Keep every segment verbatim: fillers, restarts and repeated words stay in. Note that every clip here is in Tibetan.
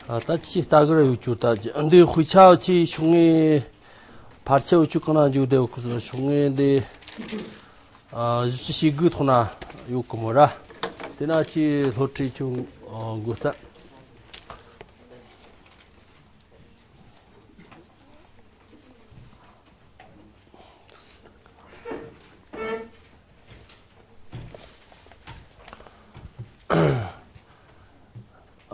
ད་ཅི་ལྟ་གི་ར་ཡོད་ཅུ་ད་འདི་དཔེ་ཆ་ཅི་ཤོག་ངེས་ཕར་ཆེ་ཡོད་ཅུ་གང་ན་འཇུག་བསྡད་ཡོད་ཁུ་སོ་ཤོག་ངེས་འདི་བཞི་བཅུ་ཞེ་དགུ་ཐོག་ན་ཡོད་གི་མོ་ར། དེ་ན་ཅི་སློབ་ཁྲིད་ཅུ་འགོ་བརྩམས།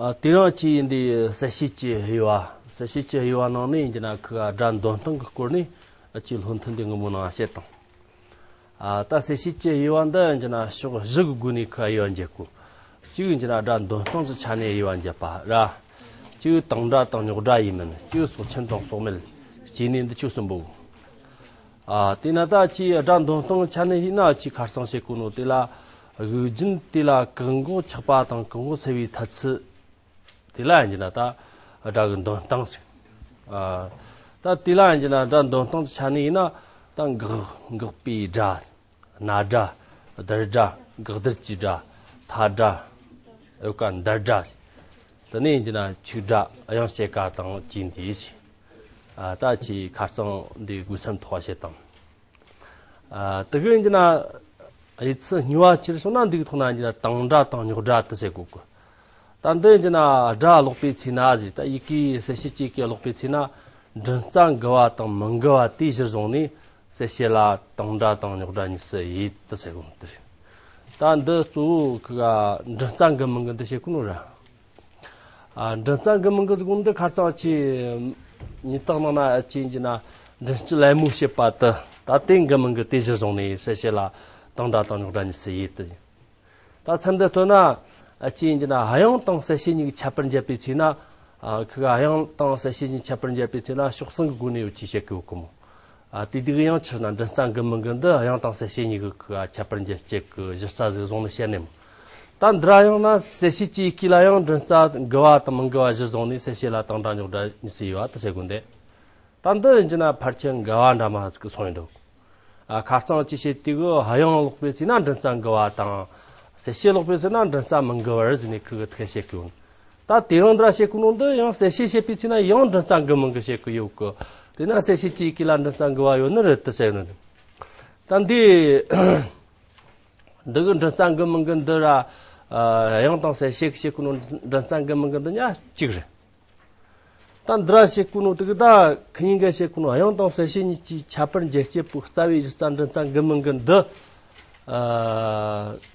ཨ། དེ་རིང་ཅི་ཡིན་འདི་གསལ་བྱེད་ཀྱི་དབྱེ་བ། གསལ་བྱེད་ཀྱི་དབྱེ་བ་ནང་ནས་ཡིན་གྱི་ན་ཁུ་སྒྲ་འདོན་སྟངས་ཀྱི་སྐོར་ནས་ཅི་སློབ་ཐུན་འདི་སྔ་མོ་ནང་བཤད་དང་། ཨ། ད་གསལ་བྱེད་ཀྱི་དབྱེ་བ་འདི་ཡིན་གྱི་ན་ཕྱོགས་བཞི་གི་སྒོ་ནས་ཁུ་དབྱེ་བ་འབྱེད་དགོས། གཅིག་ཡིན་གྱི་ན་སྒྲ་འདོན་སྟངས་ཀྱི་ཆ་ནས་དབྱེ་བ་འབྱེད་པ་ར། གཅིག་དང་སྒྲ་དང་རྙོག་སྒྲ་ཡིན་མིན། གཅིག་སྲོག་ཆེན་དང་སྲོག་མེད། སྐྱེ་གནས་འདི་ཆོས་གསུམ་པོ། ཨ། དེས་ན་ད་ཅི་སྒྲ་འདོན་སྟངས་ཆ་ནས་ཡིན་ན་ཅི་ཁ་སང་བཤད་གོ་ནོ་དེ་ལ་དབུགས་རྒྱུན་དེ་ལ་བཀག་འགོག་ཆགས་པ་དང་བཀག་འགོག་སེལ་བའི་ཐབས་ཚུལ་དེ་ལ་ཡིན་གྱི་ན་ད་སྒྲ་གི་འདོན་སྟངས་ཟེར། ཨ། ད་དེ་ལ་ཡིན་གྱི་ན་སྒྲ་འདོན་སྟངས་ཆ་ནས་ཡིན་ན་ད་འགག་འགག་པའི་སྒྲ། ན་སྒྲ། བསྡུར་སྒྲ། འགག་བསྡུར་གྱི་སྒྲ། ཐ་སྒྲ། ཡོད་ཀ་འདར་སྒྲ། དེ་ནས་ཡིན་གྱི་ན་ཆུག་སྒྲ་དབྱངས་བྱེད་ཀ་དང་བཅས་འདི་ཞེས། ཨ། ད་ཅི་ཁ་རྩང་འདི་དགོས་སམ་ཐོག་བཤད་དང་། ཨ། དེ་གི་ཡིན་གྱི་ན་ཡིད་ཚུལ་གཉིས་པ་ཕྱིར་སོང་ན་འདི་གི་ཐོག་ན་ཡིན་གྱི་ན་དང་སྒྲ་དང་རྙོག་སྒྲ་དེ་ཟེར་གོ་གི། ད་འདི་ཡིན་གྱི་ན་སྒྲ་ཀློག་པའི་ཚེ་ན་ཟེར། ད་ཡི་གེ་གསལ་བྱེད་ཀྱི་ཡི་གེ་ཀློག་པའི་ཚེ་ན་འབྲིང་རྩ་འགུལ་བ་དང་མི་འགུལ་བ་དེའི་གཞིར་བཟུང་ནས་གསལ་བྱེད་ལ་དང་སྒྲ་དང་རྙོག་སྒྲ་གཉིས་སུ་དབྱེ་དེ་ཟེར་གོ་འདི་རེད། ད་འདི་གཙོ་བོ་ཁི་ག་འབྲིང་རྩ་འགུལ་མི་འགུལ་འདི་བཤད་གོ་ནོ་ར། ཨ། འབྲིང་རྩ་འགུལ་མི་འགུལ་ཟེར་གོ་འདི་ཁ་རྩང་ཅི་ཉིན་རྟགས་ནང་ན་ཨ་ཅི་ཡིན་གྱི་ན་མགྲིན་དཀྱིལ་ལད་མོ་བྱེད་པ་དེ་ད་དེ་འགུལ་མི་འགུལ་དེའི་གཞིར་བཟུང་ནས་གསལ་བྱེད་ལ་དང་སྒྲ་དང་རྙོག་སྒྲ་གཉིས་སུ་དབྱེ་དེ་ཡིན། ད་ཚུལ་འདི་ལྟོས་ན། ཨ། ཅི་ཡིན་གྱི་ན་དབྱངས་དང་གསལ་བྱེད་གཉིས་ཀྱི་ཁྱད་པར་འབྱེད་པའི་ཚེ་ན། ཨ། ཁི་ག་དབྱངས་དང་གསལ་བྱེད་གཉིས་ཁྱད་པར་འབྱེད་པའི་ཚེ་ན་ཕྱོགས་གསུམ་གྱི་སྒོ་ནས་ཡོད་ཅེས་བཤད་ཀྱི་ཡོད་གི་མོ། ཨ། དེ་དུས་ཡང་ཕྱིར་ན་འབྲིང་རྩ་འགུལ་མི་འགུལ་འདི་དབྱངས་དང་གསལ་བྱེད་གཉིས་ཀྱི་ཁི་ག་ཁྱད་པར་འབྱེད་བྱེད་ཀྱི་གཞི་རྩ་ཟིག་བཟུང་ནས་བཤད་ནས་མོ། ད་འདི་ར་ཡང་ན་གསལ་བྱེད་ཀྱི་ཡི་གེ་ལ་ཡང་འབྲིང་རྩ་འགུལ་བ་དང་མི་འགུལ་བ་གཞིར་བཟུང་ནས་གསལ་བྱེད་ལ་དང་སྒྲ་རྙོག་སྒྲ་གཉིས་སུ་དབྱེ་བ་དེ་བྱེད་དགོས་འདི། ད་འདི་ཡིན་གྱི་ན་ཕལ་ཆེར་འགལ་བ་འདྲ་མ་ཟིག་གི་སོང་ཡིན་འདུག་ཨ། ཁ་རྩང་ཅི་བཤད་དུས་གི་དབྱངས་ཀློག་པའི་ཚེ་ན་འབྲིང་རྩ་འགུལ་བ་དང་། གསལ་བྱེད་ཀློག་པའི་ཚེ་ན་འབྲིང་རྩ་མི་འགུལ་བར་ཟེར་ནས་ཁི་གི་ཐུག་བཤད་ཀྱི་ཡོད། ད་དེ་རིང་འདི་ར་བཤད་གོ་ནོ་འདི་ཡང་གསལ་བྱེད་བཤད་པའི་ཚེ་ན་ཡང་འབྲིང་རྩ་འགུལ་མི་འགུལ་བཤད་ཀྱི་ཡོད་གི། དེ་ན་གསལ་བྱེད་ཀྱི་ཡི་གེ་ལ་འབྲིང་རྩ་འགུལ་བ་ཡོད་ནི་རེད་དེ་ཟེར་ནི། ད་འདི་འདི་གི་འབྲིང་རྩ་འགུལ་མི་འགུལ་འདི་ར། ཨ། དབྱངས་དང་གསལ་བྱེད་ཀྱི་བཤད་གོ་ནོ་འབྲིང་རྩ་འགུལ་མི་འགུལ་འདི་གཉིས་གཅིག་རེད། ད་འདི་ར་བཤད་གོ་ནོ་དེ་གི་ད་ཁི་གཉིས་ཀ་བཤད་གོ་ནོ་དབྱངས་དང་གསལ་བྱེད་གཉིས་ཀྱི་ཁྱད་པར་འབྱེད་བྱེད་པོ་རྩ་བའི་གཞི་རྩ་འབྲིང་རྩ་འགུལ་མི་འགུལ་འདི། ཨ།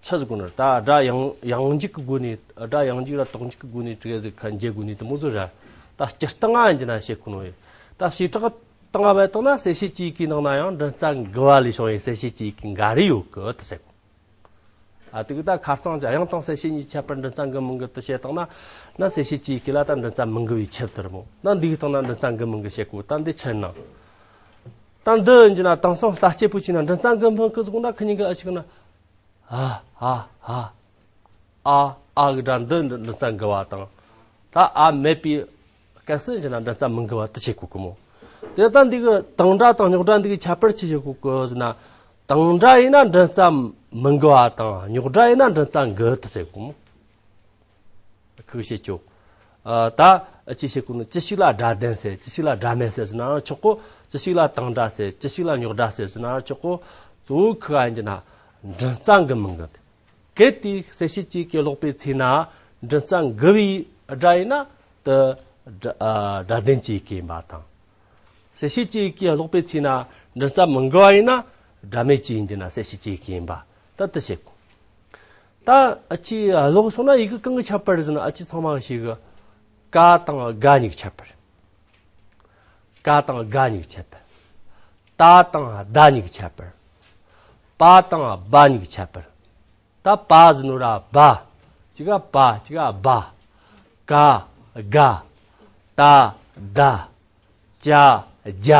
ཆི་ཟིག་གོ་ནོ་ད་སྒྲ་དབྱངས་དབྱངས་འཇུག་གི་སྒོ་ནས་སྒྲ་དབྱངས་འཇུག་ར་དོགས་འཇུག་གི་སྒོ་ནས་ཙི་གེ་ཟིག་ཁ་འབྱེད་དགོས་ནི་དེ་མོ་ཟིག་ར། ད་སྤྱིར་བཏང་ང་ཡིན་གྱི་ན་བཤད་གོ་ནོ་ཡིན། ད་བྱེ་བྲག་བཏང་བ་བཏང་ན་གསལ་བྱེད་ཀྱི་ཡི་གེ་ནང་ན་ཡང་འབྲིང་རྩ་འགུལ་བ་ལས་བྱུང་བའི་གསལ་བྱེད་ཀྱི་ཡི་གེ་འགའ་རེ་ཡོད་གི་དེ་ཟེར་གོ། ཨ། དེ་གི་ད་ཁ་རྩང་ཅི་དབྱངས་དང་གསལ་བྱེད་གཉིས་ཁྱད་པར་འབྲིང་རྩ་འགུལ་མི་འགུལ་དུ་བཤད་བཏང་ན། ན་གསལ་བྱེད་ཀྱི་ཡི་གེ་ལ་ད་འབྲིང་རྩ་མི་འགུལ་བའི་ཁྱད་དུ་རེད་མོ། ན་འདི་གི་སྟེང་ན་འབྲིང་རྩ་འགུལ་མི་འགུལ་བཤད་གོ། ད་འདི་ཆི་ན། ད་འདི་ཡིན་གྱི་ན་དེང་སང་ལྟ་སྐྱེས་པོ་ཆི་ན་འབྲིང་རྩ་འགུལ་མི་འགུལ་ཟེར་གོ་ན་ཁི་གཉིས་ཀ་ཨ་ཆི་གི་ན། ཨ་ཨ་ཨ། ཨ་ཨ་གི་སྒྲ་འདི་འབྲིང་རྩ་འགུལ་བ་དང་། ད་ཨ་མེད་པའི་སྐབས་སུ་ཡིན་ན་འབྲིང་རྩ་མི་འགུལ་བ་དེ་བྱེད་དགོས་ཀི་མོ། དེ་ལྟར་འདི་གི་དང་སྒྲ་དང་རྙོག་སྒྲ་འདི་གི་ཁྱད་པར་ཆི་བྱེད་དགོས་ཀི་ཟེར་ན། དང་སྒྲ་ཡིན་ན་འབྲིང་རྩ་མི་འགུལ་བ་དང་རྙོག་སྒྲ་ཡིན་ན་འབྲིང་རྩ་འགུལ་དེ་ཟེར་དགོས་མོ། ཁུག་བཤད་ཆོག་ཨ། ད་ཅི་བྱེད་དགོས་ནི་ཅི་ཞིག་ལ་སྒྲ་ལྡན་ཟེར་ཅི་ཞིག་ལ་སྒྲ་མེད་ཟེར་ཟེར་ན་ཆོག་གོ། ཅི་ཞིག་ལ་དང་སྒྲ་ཟེར་ཅི་ཞིག་ལ་རྙོག་སྒྲ་ཟེར་ཟེར་ན་ཆོག་གོ། གཙོ་བོ་ཁུག་ཨ་ཡིན་གྱི་ན་འབྲིང་རྩ་འགུལ་མི་འགུལ། གལ་ཏེ་གསལ་བྱེད་ཀྱི་ཡི་གེ་ཀློག་པའི་ཚེ་ན་འབྲིང་རྩ་འགུལ་བའི་སྒྲ་ཡིན་ན་དེ་སྒྲ་ཨ་སྒྲ་ལྡན་གྱི་ཡི་གེ་ཡིན་པ་དང་། གསལ་བྱེད་ཀྱི་ཡི་གེ་ཀློག་པའི་ཚེ་ན་འབྲིང་རྩ་མི་འགུལ་བ་ཡིན་ན་སྒྲ་མེད་ཀྱི་ཡིན་གྱི་ན་གསལ་བྱེད་ཀྱི་ཡི་གེ་ཡིན་པ་ད་དེ་བཤད་དགོས། ད་ཨ་ཅི་ཀློག་སོང་ན་ཡི་གེ་གང་གི་ཁྱད་པར་ཟེར་ན་ཨ་ཅི་ཚང་མ་ཞིག་གི་ཀ་དང་ག་གཉིས་ཀྱི་ཁྱད་པར། ཀ་དང་ག་གཉིས་ཀྱི་ཁྱད་པར། ཏ་དང་ད་གཉིས་ཀྱི་ཁྱད་པར། པ་དང་བ་གཉིས་ཀྱི་ཁྱད་པར། ད་པ་ཟེར་ནོ་ར་བ། ཅི་ག་པ་ཅི་ག་བ། ཀ་ག་ཏ་ད། ཅ་ཇ།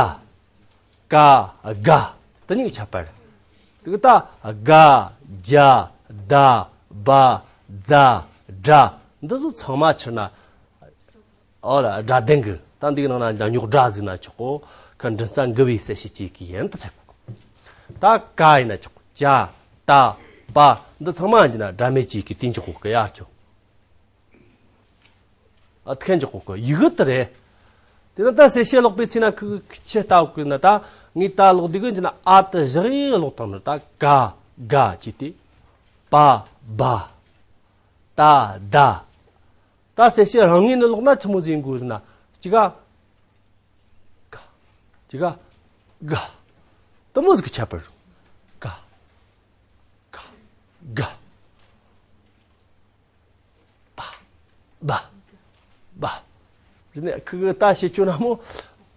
ཀ་ག་དེ་གཉིས་ཀྱི་ཁྱད་པར། དེ་གི་ད་ག་ཇ་ད་བ་ཛ་དྲ་འདི་ཚོ་ཚང་མ་ཕྱིར་ན། ཨོ་ལ་སྒྲ་ལྡན་གི་ད་འདི་གི་ནང་ན་རྙོག་སྒྲ་ཟིག་ན་ཆོག་གོ། ཁ་འབྲིང་རྩ་འགུལ་བའི་གསལ་བྱེད་ཀྱི་ཡིན་དུ་ཟེར་གོ། ད་ཀ་ཡིན་ན་ཆོག་ཅ་ཏ་པ་འདི་ཚང་མ་ཡིན་ན་སྒྲ་མེད་ཀྱི་གི་དེ་འཇོག་གོ་གི་ཡ་ཆོག་ཨ་ཐེན་འཇོག་གོ་གི་ཡི་གེ་དེ་རེད། དེ་ན་ད་གསལ་བཤད་ཀློག་པའི་ཚེ་ན་ཁི་ཁི་ཆེ་ལྟ་བུ་ན་ད་ངས་ད་ཀློག་དུས་གི་འཇི་ན་ཨ་ཏི་བཞག་ཡི་ཀློག་དང་ནི་ད་ག་ག་ཅི་ཏི་པ་བ་ད་ད། ད་གསལ་བཤད་རང་ངོས་ནས་ཀློག་ན་ཆི་མོ་ཟིག་དགོས་ཟེར་ན་ཅི་ག་ག་ཅི་ག་ག་དེ་མོ་ཟིག་གི་ཁྱད་པར་ག་ག་ག་པ་བ་བ། དེ་ནས་ཁི་གི་ད་བྱེད་ཆོག་ན་མོ་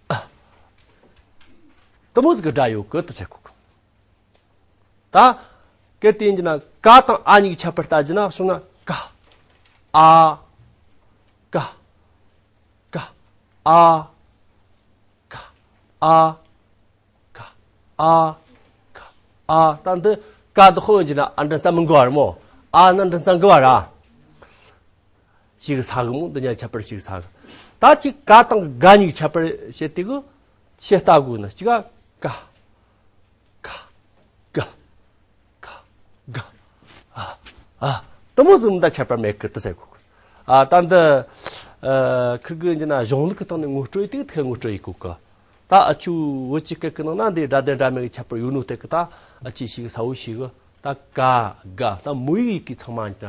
ཨ་དེ་མོ་ཟིག་གི་སྒྲ་ཡོད་གི་དེ་ཟེར་གོ་གི། ད་སྐད་དེ་ཡིན་གྱི་ན་ཀ་དང་ཨ་གཉིས་ཀྱི་ཁྱད་པར་ལྟ་རྒྱུ་ན་གསུངས་ན་ཀ་ཨ་ཀ་ཀ་ཨ་ཀ་ཨ་ཀ་ཨ་ཀ་ཨ། ད་འདི་ཀ་འདི་ཧོ་ཡིན་གྱི་ན་ཨ་འདྲ་ཙམ་མི་འགོ་བ་རེད་མོ། ཨ་ན་འདྲ་ཙམ་འགོ་བ་ར། ཞིག་ས་གི་མོ་འདི་ཉ་ཁྱད་པར་ཞིག་ས་གི། ད་ཅིག་ཀ་དང་ག་གཉིས་ཁྱད་པར་བཤད་དེ་གི་ཆེ་ལྟ་དགོས་ན་ཅིག་ག་ག་ག་ག་ག་ཨ་ཨ་དེ་མོ་ཟིག་མི་ད་ཁྱད་པར་མེད་གི་དེ་ཟེར་གོ་གི། ཨ་ད་འདི་ཨ་ཁི་གི་འདི་ན་གཞུང་ལུགས་ཀྱི་སྟེང་ནས་ངོ་སྤྲོད་ཡི་དེ་གི་ཐད་ངོ་སྤྲོད་ཡི་གོ་གི། ད་ཨ་ཆུ་བོད་ཀྱི་སྐད་ཀྱི་ནང་ན་འདི་སྒྲ་ལྡན་སྒྲ་མེད་ཀྱི་ཁྱད་པར་ཡོད་ནོ་དེ་གི་ད་ཨ་ཆི་ཞིག་ས་བོ་ཞིག་གི་ད་ཀ་ག་ད་མོ་ཡིག་གི་ཚང་མ་ད་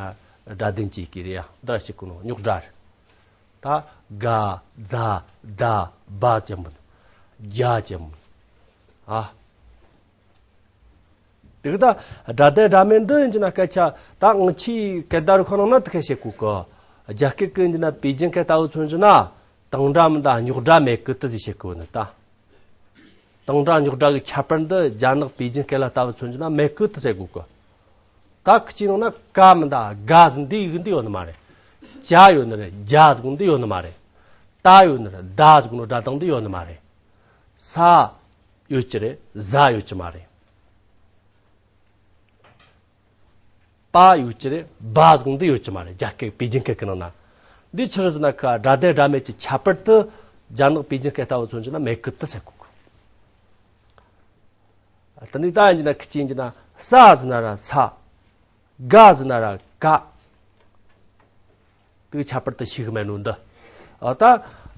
སྒྲ་ལྡན་གྱི་ཡི་གེ་རེད་ཡ། འདི་ཞིག་གི་ནོ་རྙོག་སྒྲ་རེད། ད་ག་ཛ་ད་བ་ཅན་པོ་རྒྱ་ཅན་པོ་ཨ། དེ་གི་ད་སྒྲ་ལྡན་སྒྲ་མེད་འདི་ཡིན་གྱི་ན་སྐད་ཆ་ད་ང་ཆི་སྐད་བརྡ་རུ་ཁོ་ནང་ན་དེ་ཁ་བཤད་གོ་གི། རྒྱ་སྐད་ཀྱི་ཡིན་གྱི་ན་པེ་ཅིན་སྐད་ལྟ་བུ་མཚོན་གྱི་ན་དང་སྒྲ་མི་ད་རྙོག་སྒྲ་མེད་གི་དེ་ཟིག་བཤད་གོ་ནི་ད། དང་སྒྲ་རྙོག་སྒྲ་གི་ཁྱད་པར་འདི་རྒྱ་ནག་པེ་ཅིན་སྐད་ལ་ལྟ་བུ་མཚོན་གྱི་ན་མེད་གི་དེ་ཟེར་གོ་གི། ད་ཁི་ཅི་ནང་ན་ཀ་མི་ད་ག་ཟིག་འདི་ཡི་གེ་འདི་ཡོད་ནི་མ་རེད། ཅ་ཡོད་ནི་རེད། རྒྱ་ཟིག་འདི་ཡོད་ནི་མ་རེད། ད་ཡོད་ནི་རེད། ད་ཟིག་ནོ་སྒྲ་གདངས་འདི་ཡོད་ནི་མ་རེད། ས་ཡོད་ཀྱི་རེད། ཟ་ཡོད་ཀྱི་མ་རེད། པ་ཡོད་ཀྱི་རེད། བ་ཟིག་འདི་ཡོད་ཀྱི་མ་རེད། རྒྱ་སྐད་པེ་ཅིན་སྐད་ཀྱི་ནང་ན། འདི་ཆི་རེད་ཟེར་ན་ཁ་སྒྲ་ལྡན་སྒྲ་མེད་ཀྱི་ཁྱད་པར་དུ་རྒྱ་ནག་པེ་ཅིན་སྐད་ལྟ་བུ་མཚོན་གྱི་ན་མེད་གི་དེ་ཟེར་གོ་གི། དེ་ནས་ད་ཡིན་གྱི་ན་ཁི་ཅི་ཡིན་གྱི་ན་ས་ཟེར་ན་ར་ས། ག་ཟེར་ན་ར་ག། དེ་ཁྱད་པར་དུ་ཞིག་མེད་ནོ་འདི། ཨ་ད་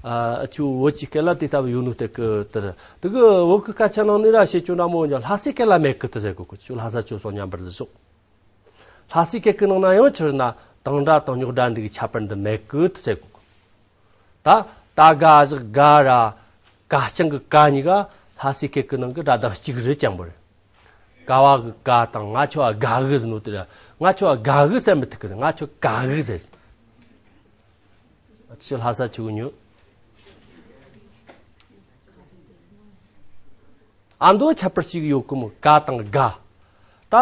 ཨ་ཆུ་བོད་ཀྱི་སྐད་ལ་དེ་ལྟ་བུ་ཡོད་ནོ་དེ་གི་དེར་དེ་གི་བོད་ཀྱི་སྐད་ཆ་ནང་ནས་ར་བཤད་ཆོག་ན་མོ་ཡང་ལྷ་སའི་སྐད་ལ་མེད་གི་དེ་ཟེར་གོ་གི། ཆུ་ལྷ་ས་ཆུ་སོང་མཉམ་པར་ཟིག་ཤོག་ལྷ་སའི་སྐད་ཀྱི་ནང་ན་ཡང་ཕྱིར་ན་དང་སྒྲ་དང་རྙོག་སྒྲ་འདི་གི་ཁྱད་པར་འདི་མེད་གི་དེ་ཟེར་གོ་གི། ད་ད་ག་བཞག་ག་ར་ག་རྐྱང་གི་ག་གཉིས་ཀ་ལྷ་སའི་སྐད་ཀྱི་ནང་གི་སྒྲ་གདངས་གཅིག་རེད་ཅང་པོ་རེད། ཀ་བ་གི་ཀ་དང་ང་ཆོ་ག་གི་ཟེར་ནོ་དེ་ར་ང་ཆོ་ག་གི་ཟེར་མི་ཐུབ་གི་རེད། ང་ཆོ་ག་གི་ཟེར། ཆུ་ལྷ་ས་ཆུ་ཉོ། ཨ་མདོ་ཁྱད་པར་ཞིག་ཡོད་གི་མོ་ཀ་དང་ག། ད་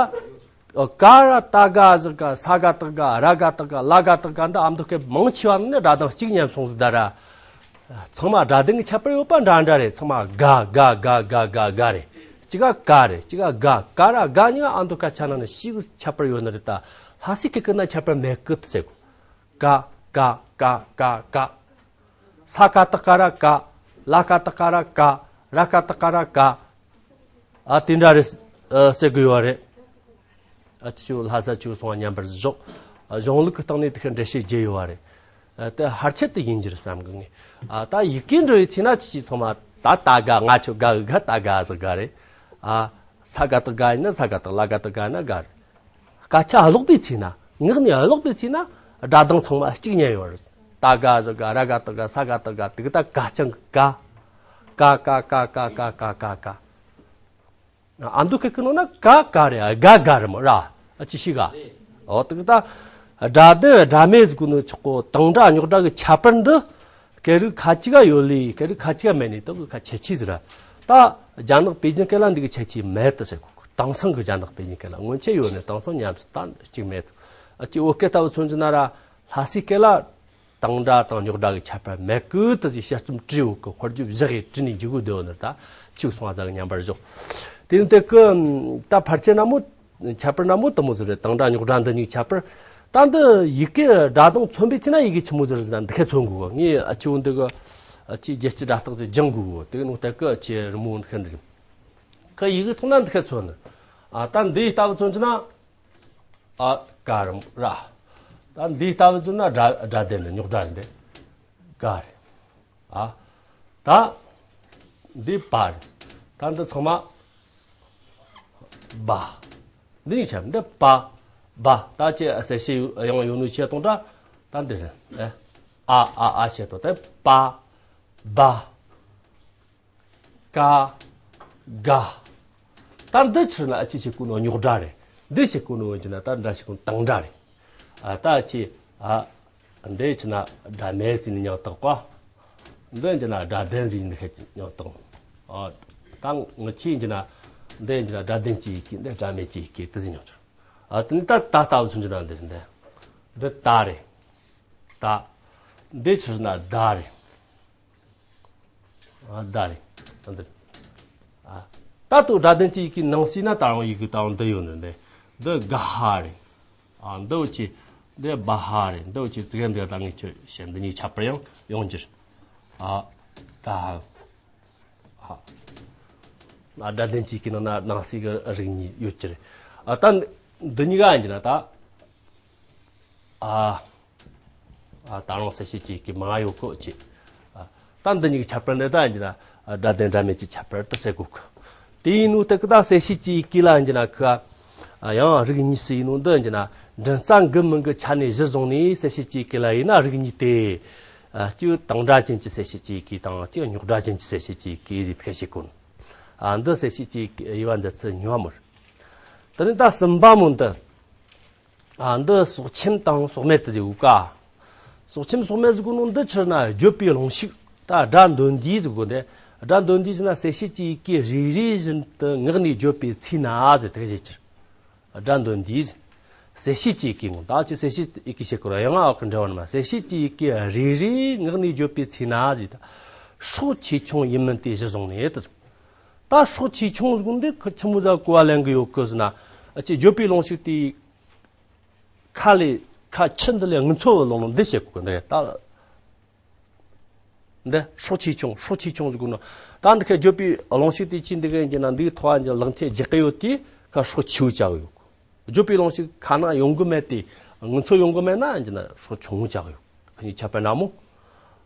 ཀ་ར་ད་ག་ཟིག་ག་ས་ག་བཏགས་ག་ར་ག་བཏགས་ག་ལ་ག་བཏགས་ག་འདི་ཨ་མདོ་སྐད་མང་ཆེ་བ་ནི་སྒྲ་གདངས་གཅིག་མཉམ་སོང་ཟིག་ད་ར། ཚང་མ་སྒྲ་གདངས་ཀྱི་ཁྱད་པར་ཡོད་པ་འདྲ་འདྲ་རེད། ཚང་མ་ག་ག་ག་ག་ག་ག་རེད། གཅིག་ག་ག་རེད། གཅིག་ག་ག་ག་ར་ག་གཉིས་ཨ་མདོ་སྐད་ཆ་ནང་ནས་ཞིག་ཁྱད་པར་ཡོད་ནི་རེད། ད་ལྷ་སའི་སྐད་ཀྱི་ན་ཁྱད་པར་མེད་གི་ཟེར་གོ་ཀ་ཀ་ཀ་ཀ་ཀ། ས་ཀ་བཏགས་ཀ་ར་ཀ། ལ་ཀ་བཏགས་ཀ་ར་ཀ། ར་ཀ་བཏགས་ཀ་ར་ཀ། ཨ་དེ་འདྲ་རེད། ཨ་ཟེར་དགོས་ཡོད་རེད། ཨ་ཅི་ཆུ་ལྷ་ས་ཆུ་སོང་བ་མཉམ་པར་བཞག་ཨ་གཞུང་ལུགས་ཀྱི་སྟེང་ནས་དེ་ཁ་འགྲེལ་བཤད་བརྒྱབ་ཡོད་རེད། ཨ་དེ་ཕལ་ཆེར་དུ་ཡིན་རྒྱུ་རེད་བསམ་གི་ངས། ཨ་ད་ཡི་གེ་འབྲི་བའི་ཚེ་ན་ཅི་ཅི་ཚང་མ་ད་ད་ག་ང་ཆོ་ག་གི་ག་ད་ག་ཟེར་ག་རེད། ཨ་ས་ག་བཏགས་ག་ཡིན་ན་ས་ག་བཏགས། ལ་ག་བཏགས་ག་ཡིན་ན་ག་རེད། སྐད་ཆ་ཀློག་པའི་ཚེ་ན། ངག་ནས་ཀློག་པའི་ཚེ་ན་སྒྲ་གདངས་ཚང་མ་གཅིག་ཉན་ཡོད་རེད། ད་ག་ཟེར་ག་ར་ག་བཏགས་ག་ས་ག་བཏགས་ག་དེ་གི་ད་ག་རྐྱང་གི་ག། ཀ་ཀ་ཀ་ཀ་ཀ་ཀ་ཀ་ཀ། ཨ་མདོ་སྐད་ཀྱི་ནང་ན་ག་ག་རེད། ག་ག་རེད་མོ་ར། ཨ་ཅི་ཞིག་ག་ཨོ་དེ་གི་ད་སྒྲ་ལྡན་སྒྲ་མེད་ཟེར་གོ་ནོ་ཆོག་གོ་དང་སྒྲ་རྙོག་སྒྲ་གི་ཁྱད་པར་འདི། སྐད་རིགས་ཁ་ཅིག་ག་ཡོད་ལེ། སྐད་རིགས་ཁ་ཅིག་ག་མེད་ནི་དག་གི་ཁ་ཁྱད་ཆོས་ཟེར། ད་རྒྱ་ནག་པེ་ཅིན་སྐད་ལ་འདི་གི་ཁྱད་ཆོས་མེད་དུ་ཟེར་གོ་དེང་སང་གི་རྒྱ་ནག་པེ་ཅིན་སྐད་ལ་སྔོན་ཆད་ཡོད་ནི་དེང་སང་ཉམས་སུ་ད་གཅིག་མེད་དུ། ཨ་ཅི་བོད་སྐད་ལྟ་བུ་མཚོན་གྱི་ན་ར་ལྷ་སའི་སྐད་ལ་དང་སྒྲ་དང་རྙོག་སྒྲ་གི་ཁྱད་པར་མེད་གི་དུ་ཟིག་དཔྱད་རྩོམ་བྲིས་ཡོད་གི་དཔེར་བརྗོད་བཞག་གི་བྲིས་ནས་འཇུག་གི་འདོད་ནི་ད་ཆུག་སོང་བ་ཟིག་མཉམ་པར་བཞག་དེ་ནི་དེ་གི་ད་ཕལ་ཆེར་ན་མོ། ཁྱད་པར་ན་མོ་དེ་མོ་ཟིག་རེད། དང་སྒྲ་རྙོག་སྒྲ་འདི་གཉིས་ཁྱད་པར། ད་འདི་ཡི་གེ་སྒྲ་གདངས་མཚོན་པའི་ཚེ་ན་ཡི་གེ་ཆི་མོ་ཟིག་རེད་ཟེར་ན་འདི་ཁ་མཚོན་དགོས་གི། ངས་ཨ་ཆི་འོ་འདི་གི་ཨ་ཆི་རྒྱལ་སྤྱི་སྒྲ་རྟགས་ཟིག་སྦྱང་དགོས་གི། དེ་གི་ནང་ལྟ་གི་ཨ་ཆི་རི་མོ་འདི་ཁ་འདི་རེད། ཁ་ཡི་གེ་ཐོག་ན་འདི་ཁ་མཚོན་ནི། ཨ་ད་འདི་ལྟ་བུ་མཚོན་གྱི་ན། ཨ་ཀ་རི་མོ་ར། ད་འདི་ལྟ་བུ་མཚོན་ན་སྒྲ་སྒྲ་ལྡན་ནི་རྙོག་སྒྲ་རེད་འདི། ག་རེད། ཨ། ད། འདི་པ་རེད། ད་འདི་ཚང་མ། བ། འདི་གཉིས་ཆ་འདི་པ། བ། ད་ཅི་ཟེར་ཤེས་ཡོང་ཡོང་ནུས་ཆེ་གཏོང་འདྲ། ད་འདི་རེད། ཨ་ཨ་ཨ་ཞེས་དོ་ད་པ། བ། ཀ། ག། ད་འདི་ཕྱིར་ན་ཨ་ཅི་ཞིག་གོ་ནོ་རྙོག་སྒྲ་རེད། འདི་ཞིག་གོ་ནོ་ཡིན་གྱི་ན་ད་འདྲ་ཞིག་གོ་ནོ་དང་སྒྲ་རེད། ཨ་ད་ཅི། ཨ། འདི་ཕྱིར་ན་སྒྲ་མེད་ཟིན་ནི་ཉག་ཏག་པ། འདི་ཡིན་གྱི་ན་སྒྲ་ལྡན་ཟིན་ནི་ཁད་ཉག་ཏག་ཨ། ད་ངི་ཆི་ཡིན་གྱི་ན། འདི་ཡིན་གྱི་ན་སྒྲ་ལྡན་གྱི་ཡི་གེ་འདི་སྒྲ་མེད་ཀྱི་ཡི་གེ་དེ་ཟིན་ཉག་ཏག་ཨ་དེ་ནི་ད་ད་ལྟ་བུ་ཚུན་གྱི་ན་འདི་འདི། འདི་ད་རེད། ད། འདི་ཕྱིར་ན་ད་རེད། ཨ་ད་རེད། ད་འདི། ཨ། ད་ལྟོ་སྒྲ་ལྡན་གྱི་ཡི་གེ་ནང་གསེས་ན་ད་རུང་ཡི་གེ་ད་རུང་འདི་ཡོད་ནི་འདི། འདི་ག་ཧ་རེད། ཨ་འདི་འུ་ཆི། འདི་བ་ཧ་རེད། འདི་འུ་ཆི་ཙི་གེ་འདི་ད་ངས་ཁྱོད་བཤད་འདི་གཉིས་ཁྱད་པར་ཡང་ཡོང་གྱི་རེད། ཨ། ད་ཧ། ཨ། སྒྲ་ལྡན་གྱི་ཡི་གེ་ནང་ན་ནང་གསེས་ཀྱི་རིགས་གཉིས་ཡོད་ཀྱི་རེད། ཨ་ད་འདི་གཉིས་ཀ་ཡིན་གྱི་ན་ད། ཨ། ཨ་ད་རུང་གསལ་བྱེད་ཀྱི་གི་མ་ཡོད་གོ་ཅི། ཨ་ད་འདི་གཉིས་ཀྱི་ཁྱད་པར་འདི་ད་ཡིན་ན་སྒྲ་ལྡན་སྒྲ་མེད་ཀྱི་ཁྱད་པར་དུ་གསལ་དགོས་གི། དེ་ཡིན་ནོ་དེ་གི་ད་གསལ་བྱེད་ཀྱི་གི་ལ་ཡིན་ན་ཁི། ཨ་ཡང་རིགས་གཉིས་སུ་ཡིན་ནོ་འདི་ཡིན་ན་འདྲེན་རྩ་འགི་མིན་གི་ཆ་ནས་གཞི་བཟུང་ནས་གསལ་བྱེད་ཀྱི་གི་ལ་ཡིན་ན་རིགས་གཉིས་ཏེ། ཨ་གཅིག་དང་སྒྲ་ཅན་གྱི་གསལ་བྱེད་ཀྱི་གི་དང་གཅིག་རྙོག་སྒྲ་ཅན་གྱི་གསལ་བྱེད་ཀྱི་གི་ཟིག་ཕལ་ཞིག་གོ། ཨ་འདི་གསལ་བྱེད་ཀྱི་དབྱེ་བ་མཛད་ཚུལ་གཉིས་པ་མོ་རེད། དེ་ནས་ད་གསུམ་པ་མོ་འདི། ཨ་འདི་སྲོག་ཆེན་དང་སྲོག་མེད་དུ་ཟེར་བུ་ཀ། སྲོག་ཆེན་སྲོག་མེད་ཟེར་གོ་ནོ་འདི་ཕྱིར་ན་བརྗོད་པའི་རླུང་ཤུགས་ད་སྒྲ་འདོན་དུས་ཟེར་གོ་འདི། སྒྲ་འདོན་དུས་ཟེར་ན་གསལ་བྱེད་ཀྱི་ཡི་གེ་རེ་རེ་བཞིན་དུ་ངག་ནས་བརྗོད་པའི་ཚེ་ན་ཟེར་དེ་བཞིན་གྱི། སྒྲ་འདོན་དུས། གསལ་བྱེད་ཀྱི་ཡི་གེ་ངོ་ད་ཅི་གསལ་བྱེད་ཡི་གེ་བཤད་གོ་ར་ཡང་ཨ་ཁུ་འདྲ་བ་ནི་མ་གསལ་བྱེད་ཀྱི་ཡི་གེ་རེ་རེ་ངག་ནས་བརྗོད་པའི་ཚེ་ན་ཟེར་ད། སྲོག་ཆེ་ཆུང་ཡིན་མིན་དེ་གཞི་བཟུང་ནས་དུ། ད་སྲོག་ཆེ་ཆུང་ཟེར་གོ་འདི་ཁི་ཆི་མོ་ཟ་གོ་བ་ལེན་གི་ཡོད་གི་ཟེར་ན། ཨ་ཅི་བརྗོད་པའི་རླུང་ཤུགས་དེ། ཁ་ལས་ཁ་ཆུ་འདི་ལས་ངུ་ཚོ་བ་ལོང་ལོང་འདི་བཤད་གོ་གི་འདི་ད། འདི་སྲོག་ཆེ་ཆུང་སྲོག་ཆེ་ཆུང་ཟེར་གོ་ནོ། ད་འདི་ཁ་བརྗོད་པའི་རླུང་ཤུགས་དེ་ཅི་འདི་ག་ཡིན་གྱི་ན་འདིའི་ཐོག་ཡིན་གྱི་ལག་མཐིལ་རྒྱག་གི་ཡོད་དེ་ཁ་སྲོག་ཆེའུ་བྱ་གི་ཡོད་གོ། བརྗོད་པའི་རླུང་ཤུགས་ཁ་ན་ཡོང་གི་མེད་དེ་ངུ་ཚོ་ཡོང་གི་མེད་ན་ཡིན་གྱི་ན་སྲོག་ཆུང་བྱ་གི་ཡོད་གོ། ཁ་ཉིན་ཁྱབ་པའི་ན་མོ།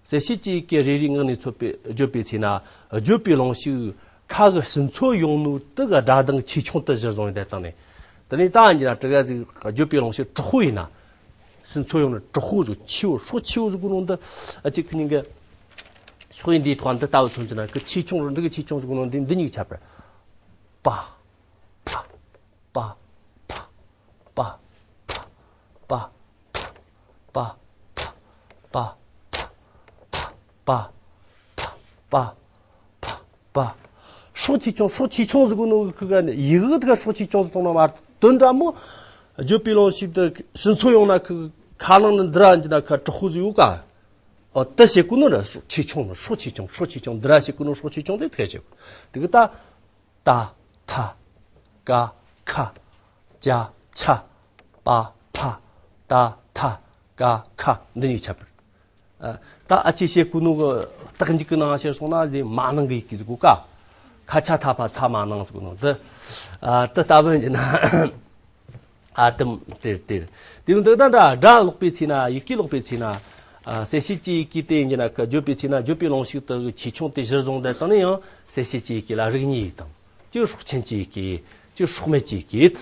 གསལ་བྱེད་ཀྱི་ཡི་གེ་རེ་རེའི་ངག་ནས་ཚོད་པའི་བརྗོད་པའི་ཚེ་ན་བརྗོད་པའི་རླུང་ཤུགས་ཁ་གི་ཕྱི་མཚོ་ཡོང་ནོ་དུ་གི་སྒྲ་གདངས་ཆེ་ཆུང་དུ་གཞིར་བཟུང་ཡོད་དེ་བཏང་ནས། དེ་ནས་ད་ཡིན་ན་དྲི་ག་ཟིག་བརྗོད་པའི་རླུང་ཤུགས་དྲག་པོ་ཡིན་ན། ཕྱི་མཚོ་ཡོང་ནོ་དྲག་པོ་ཟིག་ཆེ་བོ་སྲོག་ཆེ་བོ་ཟིག་གི་ནང་དུ་ཨ་ཅིག་ཁི་ཉིན་གི་ཕྱོགས་ཡིན་འདིའི་ཐོག་འདི་ལྟ་བུ་མཚོན་གྱི་ན་གི་ཆེ་ཆུང་རུ་འདི་གི་ཆེ་ཆུང་ཟིག་གི་ནང་འདི་འདི་གཉིས་ཁྱབ་པར། པ། ཕ། པ། ཕ། པ། པ། པ། པ། པ། པ། པ། པ། པ། སྲོག་ཆེ་ཆུང་སྲོག་ཆེ་ཆུང་ཟེར་གོ་ནོ་གི་ཁུ་ག་ནི་ཡི་གེ་དེ་ག་སྲོག་ཆེ་ཆུང་ཟེར་གཏོང་ན་མ་དོན་འདྲ་མོ། བརྗོད་པའི་རླུང་ཤུགས་དེ་ཕྱི་མཚོ་ཡོང་ན་ཁུ་ཁ་ནང་ནི་འདི་ར་འཇི་ན་ཁ་དྲག་པོ་ཟིག་ཡོད་ཀ། ཨོ་དེ་བཤད་གོ་ནོ་ར་སྲོག་ཆེ་ཆུང་ནོ་སྲོག་ཆེ་ཆུང་སྲོག་ཆེ་ཆུང་འདི་ར་བཤད་གོ་ནོ་སྲོག་ཆེ་ཆུང་དེ་དེ་བཤད་གོ། དེ་གི་ད། ཏ། ཐ། ཀ། ཁ། ཅ། ཆ། པ། ཕ། ཏ། ཐ། ཀ། ཁ། འདི་གཉིས་ཁྱབ་པར། ཨ། ད་ཨ་ཅེ་བཤད་གོ་ནོ་གི་རྟགས་འཇུག་གི་ནང་བཤད་སོང་ན་ལས་མ་ནང་གི་ཡི་གེ་ཟིག་གོ་ཀ། ཁ་ཆ་ཐ་ཕ་ཚ་མ་ནང་ཟིག་གོ་ནོ་འདི། ཨ། དེ་ལྟ་བུ་ཡིན་ན། ཨ་དམ་དེར་དེར། དེ་ཡང་འདི་ད་འདྲ་སྒྲ་ཀློག་པའི་ཚེ་ན་ཡི་གེ་ཀློག་པའི་ཚེ་ན། ཨ། གསལ་བྱེད་ཀྱི་ཡི་གེ་དེ་ཡིན་གྱི་ན་ཁ་བརྗོད་པའི་ཚེ་ན་བརྗོད་པའི་རླུང་ཤུགས་དེ་གི་ཆེ་ཆུང་དེ་གཞིར་བཟུང་དེ་དང་ནི་ཡང་གསལ་བྱེད་ཀྱི་ཡི་གེ་ལ་རིགས་གཉིས་དང་། གཅིག་སྲོག་ཆེན་གྱི་ཡི་གེ། གཅིག་སྲོག་མེད་ཀྱི་ཡི་གེ།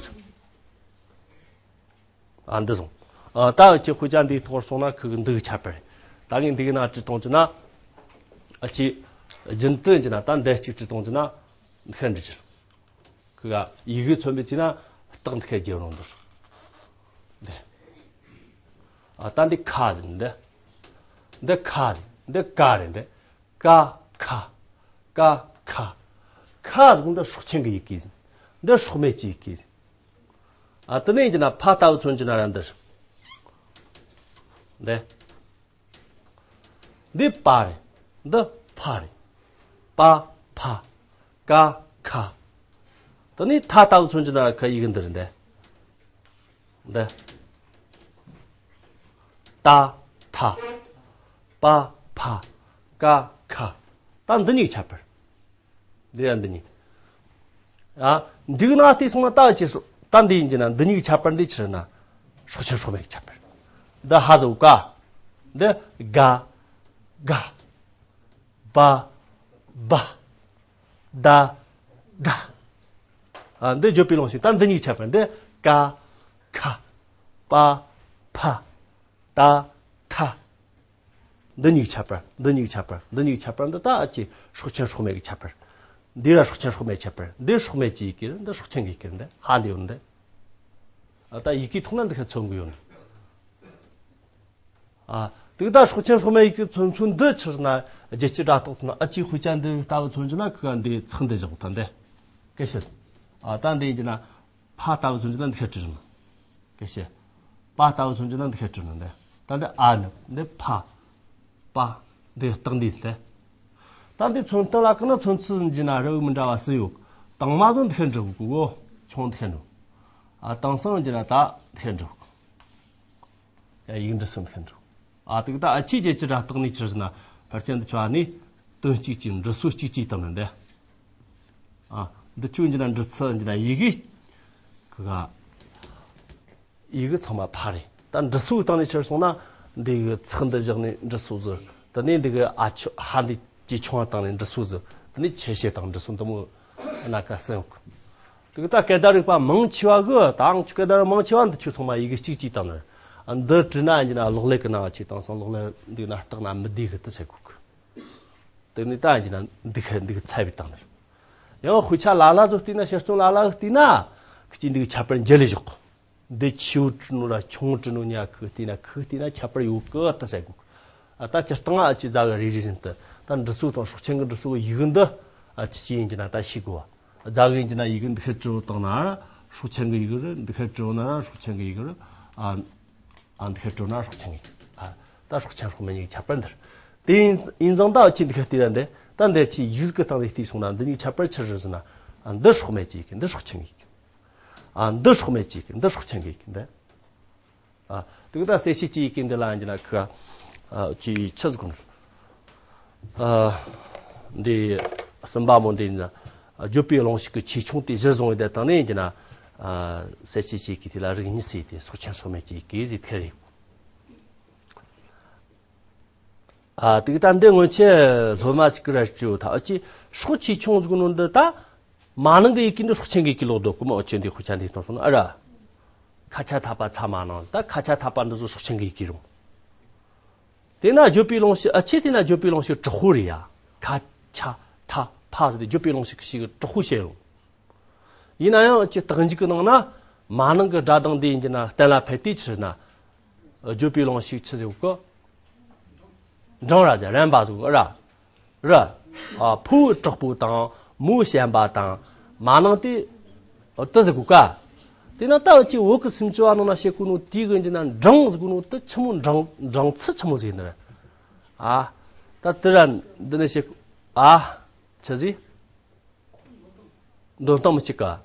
ཨ་འདི་སོང་། ཨ་ད་ཁྱེད་ཁོ་ཅག་འདིའི་ཐོག་སོང་ན་ཁུ་གི་འདི་གི་ཁྱད་པར། ད་ངས་འདི་གི་ནང་བྲིས་གཏོང་གྱི་ན། ཨ་ཅེ། རྒྱུན་དུ་གྱི་ན་ད་འདི་གཅིག་བྲིས་གཏོང་གྱི་ན། འདི་ཁ་འབྲི་ཕྱིར། ཁུ་ག་ཡི་གེ་མཚོན་པའི་ཚེ་ན་རྟགས་འདི་ཁ་རྒྱབ་རུང་འདུར། འདི། ཨ་ད་འདི་ཁ་ཟིན་འདི། འདི་ཁ་ཟིན་འདི་ཀ་རེད་འདི། ཀ་ཁ། ཀ་ཁ། ཁ་ཟིན་འདི་སྲོག་ཆེན་གྱི་ཡི་གེ་ཟིན། འདི་སྲོག་མེད་ཀྱི་ཡི་གེ་ཟིན། ཨ་དེ་ནས་ཡིན་གྱི་ན་ཕ་ལྟ་བུ་མཚོན་གྱི་ན་ར་འདིར། འདི། འདི་པ་རེད། འདི་ཕ་རེད། པ་ཕ། ཀ་ཁ། དེ་ནས་ཐ་ལྟ་བུ་མཚོན་གྱི་ན་ར་ཁ་ཡི་གེ་འདི་རེད་འདི། འདི། ཏ་ཐ། པ་ཕ། ཀ་ཁ། ད་འདི་གཉིས་ཁྱད་པར། འདི་ཡང་འདི་གཉིས། ཨ། འདི་གི་ནང་བལྟས་སོང་ན་ད་ཅི་སྲོག་ད་འདི་ཡིན་གྱི་ན་འདི་གཉིས་ཀྱི་ཁྱད་པར་འདི་ཕྱིར་ན། སྲོག་ཆེན་སྲོག་མེད་ཀྱི་ཁྱད་པར། འདི་ཧ་ཟོ་ཀ། འདི་ག། ག་བ་བ་ད་ག་ཨ། འདི་བརྗོད་པའི་ལུང་ཞིག་ད་འདི་གཉིས་ཁྱད་པར། འདི་ཀ་ཁ་པ་ཕ་ད་ཐ། འདི་གཉིས་ཁྱད་པར། འདི་གཉིས་ཁྱད་པར། འདི་གཉིས་ཁྱད་པར། འདི་ད་ཨ་ཅི་སྲོག་ཆེན་སྲོག་མེད་ཀྱི་ཁྱད་པར། འདི་ར་སྲོག་ཆེན་སྲོག་མེད་ཁྱད་པར། འདི་སྲོག་མེད་ཀྱི་ཡི་གེ་རེད། འདི་སྲོག་ཆེན་གྱི་ཡི་གེ་རེད། འདི་ཧ་འདི་ཡོད་འདི། ཨ། ད་ཡི་གེ་ཐོག་ན་འདི་ཁ་མཚོན་གི་ཡོད་ནི། ཨ། དེ་ད་སྲོག་ཆེན་སྲོག་མེད་ཡི་གེ་མཚོན་ཚུལ་འདི་ཕྱིར་ན་རྒྱལ་སྤྱི་སྒྲ་རྟགས་ཐོག་ན་ཨ་ཅི་ཧུ་ཅན་འདི་ལྟ་བུ་མཚོན་རྒྱུ་ན་ཁི་ག་འདི་ཚེག་འདི་བཞག་ད་འདི། སྐད་བཤད། ཨ། ད་འདི་ཡིན་རྒྱུ་ན་ཕ་ལྟ་བུ་མཚོན་རྒྱུ་ན་འདི་ཁ་བྲིས་རུང་། སྐད་བཤད། པ་ལྟ་བུ་མཚོན་རྒྱུ་ན་འདི་ཁ་བྲིས་རུང་འདི། ད་འདི་ཨ་ནི་འདི་ཕ། པ། འདི་རྟགས་འདི་སྟེ། ད་འདི་མཚོན་རྟགས་ལ་ཀི་ན་མཚོན་ཚུལ་འདི་ན་ར་འུ་མི་འདྲ་བ་སུ་ཡོད། དང་མ་ཟོ་འདི་ཁ་འགྲུབ་གོ། ཆུང་འདི་ཁ་འགྲུབ། ཨ། དེང་སང་འདི་ན་ད་འདི་ཁ་འགྲུབ། ཡ། ཡིག་འབྲི་སྲོལ་འདི་ཁ་འགྲུབ། ཨ། དེ་ད་ཨ་ཅི་རྒྱལ་སྤྱི་སྒྲ་རྟགས་ནི་ཕྱིར་ན་ཕལ་ཆེར་འདི་ཆོ་ཨ་ནི་དོན་གཅིག་གཅིག་འབྲི་སྲོལ་གཅིག་གཅིག་དང་ནི་འདི། ཨ། འདི་ཆོ་འདི་ན་འབྲི་ཚུལ་འདི་ན་ཡི་གེ་ཁི་ག་ཡི་གེ་ཚང་མ་ཕ་རེད། ད་འབྲི་སྲོལ་སྟེང་ནས་ཕྱིར་སོང་ན་འདི་གི་ཚེག་འདི་བཞག་ནས་འབྲི་སྲོལ་ཟིག་དེ་ནས་འདི་གི་ཨ་ཆོ་ཧ་འདི་ཇེ་ཆུང་བ་བཏང་ནས་འབྲི་སྲོལ་ཟིག་དེ་ནས་ཆེ་ཤེལ་བཏང་འབྲི་སྲོལ་འདི་མོ་སྣ་ཁ་གསུམ་ཡོད་གི། དེ་གི་ད་སྐད་བརྡ་རིག་པ་མང་ཆེ་བ་གི་ད་ཨང་ཆོ་སྐད་བརྡ་རིག་མང་ཆེ་བ་འདི་ཆོ་ཚང་མ་ཡི་གེ་གཅིག་གཅིག་བཏང་ནས། ཨ། འདི་བྲིས་ན་ཡིན་ན་གློག་ཀླད་གི་ནང་ཆོ་བཏང་སོང་། གློག་ཀླད་འདི་ན་རྟགས་ན་མི་བདེ་གི་དེ་བྱེད་དགོས་གི། དེ་ནས་ད་ཡིན་ན་འདི་ཁ་འདི་གི་ཚ་བའི་བཏང་ནས། ཡང་དཔེ་ཆ་ལ་ལ་ཟོ་བལྟས་ན། ཕྱིར་སོང་ལ་ལ་ཟོ་བལྟས་ན་གཅིག་འདི་གི་ཁྱད་པར་འཇལ་ལས་བཞག་གི། འདི་ཆེའུ་བྲིས་ནོ་ར་ཆུང་བྲིས་ནོ་གཉིས་ཁུ་བལྟས་ན་ཁུ་བལྟས་ན་ཁྱད་པར་ཡོད་གི་ད་ཟེར་གོ། ཨ། ད་སྤྱིར་བཏང་ཨ་ཅི་རྫ་གི་རེ་རེ་བཞིན་དུ་ད་འབྲི་སྲོལ་དང་སྲོག་ཆེན་གི་འབྲི་སྲོལ་གི་ཡི་གེ་འདི་ཨ་ཅི་ཅི་ཡིན་གྱི་ན་ད་ཤེས་དགོས་བ། རྫ་གི་ཡིན་གྱི་ན་ཡི་གེ་འདི་ཁ་བྲིས་བཏང་ན་ར་སྲོག་ཆེན་གི་ཡི་གེ་རེད། འདི་ཁ་བྲིས་ན་ར་སྲོག་ཆེན་གི་ཡི་གེ་རེད། ཨ། ཨ། འདི་ཁ་བྲིས་ན་སྲོག་ཆེན་གི་ཡི་གེ། ཨ། ད་སྲོག་ཆེན་སྲོག་མེད་གཉིས་ཀྱི་ཁྱད་པར་འདི་རེད། དེ་ཡིན་ཡིན་ཙང་ད་ཨ་ཅི་འདི་ཁ་བལྟས་ན་འདི་ད་འདི་ཆོ་ཡིག་གཟུགས་གི་སྟེང་ནས་བལྟས་སོང་ན་འདི་གཉིས་ཁྱད་པར་ཆི་རེད་ཟེར་ན། ཨ། འདི་སྲོག་མེད་ཀྱི་ཡི་གེ། འདི་སྲོག་ཆེན་གི་ཡི་གེ། ཨ། འདི་སྲོག་མེད་ཀྱི་ཡི་གེ། འདི་སྲོག་ཆེན་གི་ཡི་གེ་འདི། ཨ། དེ་གི་ད་གསལ་བྱེད་ཀྱི་ཡི་གེ་འདི་ལ་ཡིན་གྱི་ན་ཁི་ག་ཨ་ཅི་ཆི་ཟིག་གོ། ཨ། འདི་གསུམ་པ་མོ་འདི་ཡིན་ན་བརྗོད་པའི་ལུང་ཞིག་གི་ཆེ་ཆུང་དེ་གཞིར་བཟུང་བའི་དེ་དང་ནི་ཡིན་གྱི་ན། ཨ། གསལ་བྱེད་ཀྱི་ཡི་གེ་དེ་ལ་རིགས་གཉིས་སུ་དེ་སྲོག་ཆེན་སྲོག་མེད་ཀྱི་ཡི་གེ་ཟེར་ཐེ་རེད། ཨ། དེ་གི་ད་འདི་སྔོན་ཆད་སློབ་མ་ཞིག་གི་ར་ཅོ་ད་ཨ་ཅི་སྲོག་ཆེ་ཆུང་ཟིག་ནོ་འདི་ད། མ་ནིང་གི་ཡི་གེ་འདི་སྲོག་ཆེན་གི་ཡི་གེ་ལོག་འདུག་གི་མོ། ཨ་ཅི་འདི་ཁུ་ཆ་འདི་གཏོང་སོང་ན་ཨ་ར། ཁ་ཆ་ཐ་པ་ཚ་མ་ནིང་། ད་ཁ་ཆ་ཐ་པ་འདི་ཚོ་སྲོག་ཆེན་གི་ཡི་གེ་རུང་། དེ་ན་བརྗོད་པའི་ལུང་ཞིག་ཨ་ཅི་དེ་ན་བརྗོད་པའི་ལུང་ཞིག་དྲག་པོ་རེད་ཡ། ཁ་ཆ་ཐ་ཕ་ཟེར་ཏེ་བརྗོད་པའི་ལུང་ཞིག་ཞིག་དྲག་པོ་བཤད་རུང་། ཡིན་ན་ཡང་ཅི་རྟགས་འཇུག་གི་ནང་ན་མ་ནིང་གི་སྒྲ་གདངས་འདི་ཡིན་གྱི་ན་གཏན་ལ་ཕེབས་དུས་ཕྱིར་ན། བརྗོད་པའི་ལུང་ཞིག་ཆི་ཟེར་གོ། འབྲིང་ར་ཟེར་རན་པ་ཟེར་གོ་ར། ར། ཨ། ཕོ་དྲག་པོ་དང་མོ་ཞན་པ་དང་མ་ནིང་དེ་དེ་ཟེར་གོ་ཀ། དེ་ན་ད་ཅི་བོད་ཀྱི་སུམ་ཅུ་པ་ནང་ན་བཤད་གོ་ནོ་དེ་གི་ཡིན་གྱི་ན་འབྲིང་ཟེར་གོ་ནོ་དེ་ཆི་མོ། འབྲིང་འབྲིང་ཚུལ་ཆི་མོ་ཟིག་ཡིན་ནི་རེད། ཨ། ད་དེ་ར་འདི་ནས་བཤད་གོ། ཨ། ཆི་ཟིག་འདོན་སྟངས་མི་གཅིག་ག།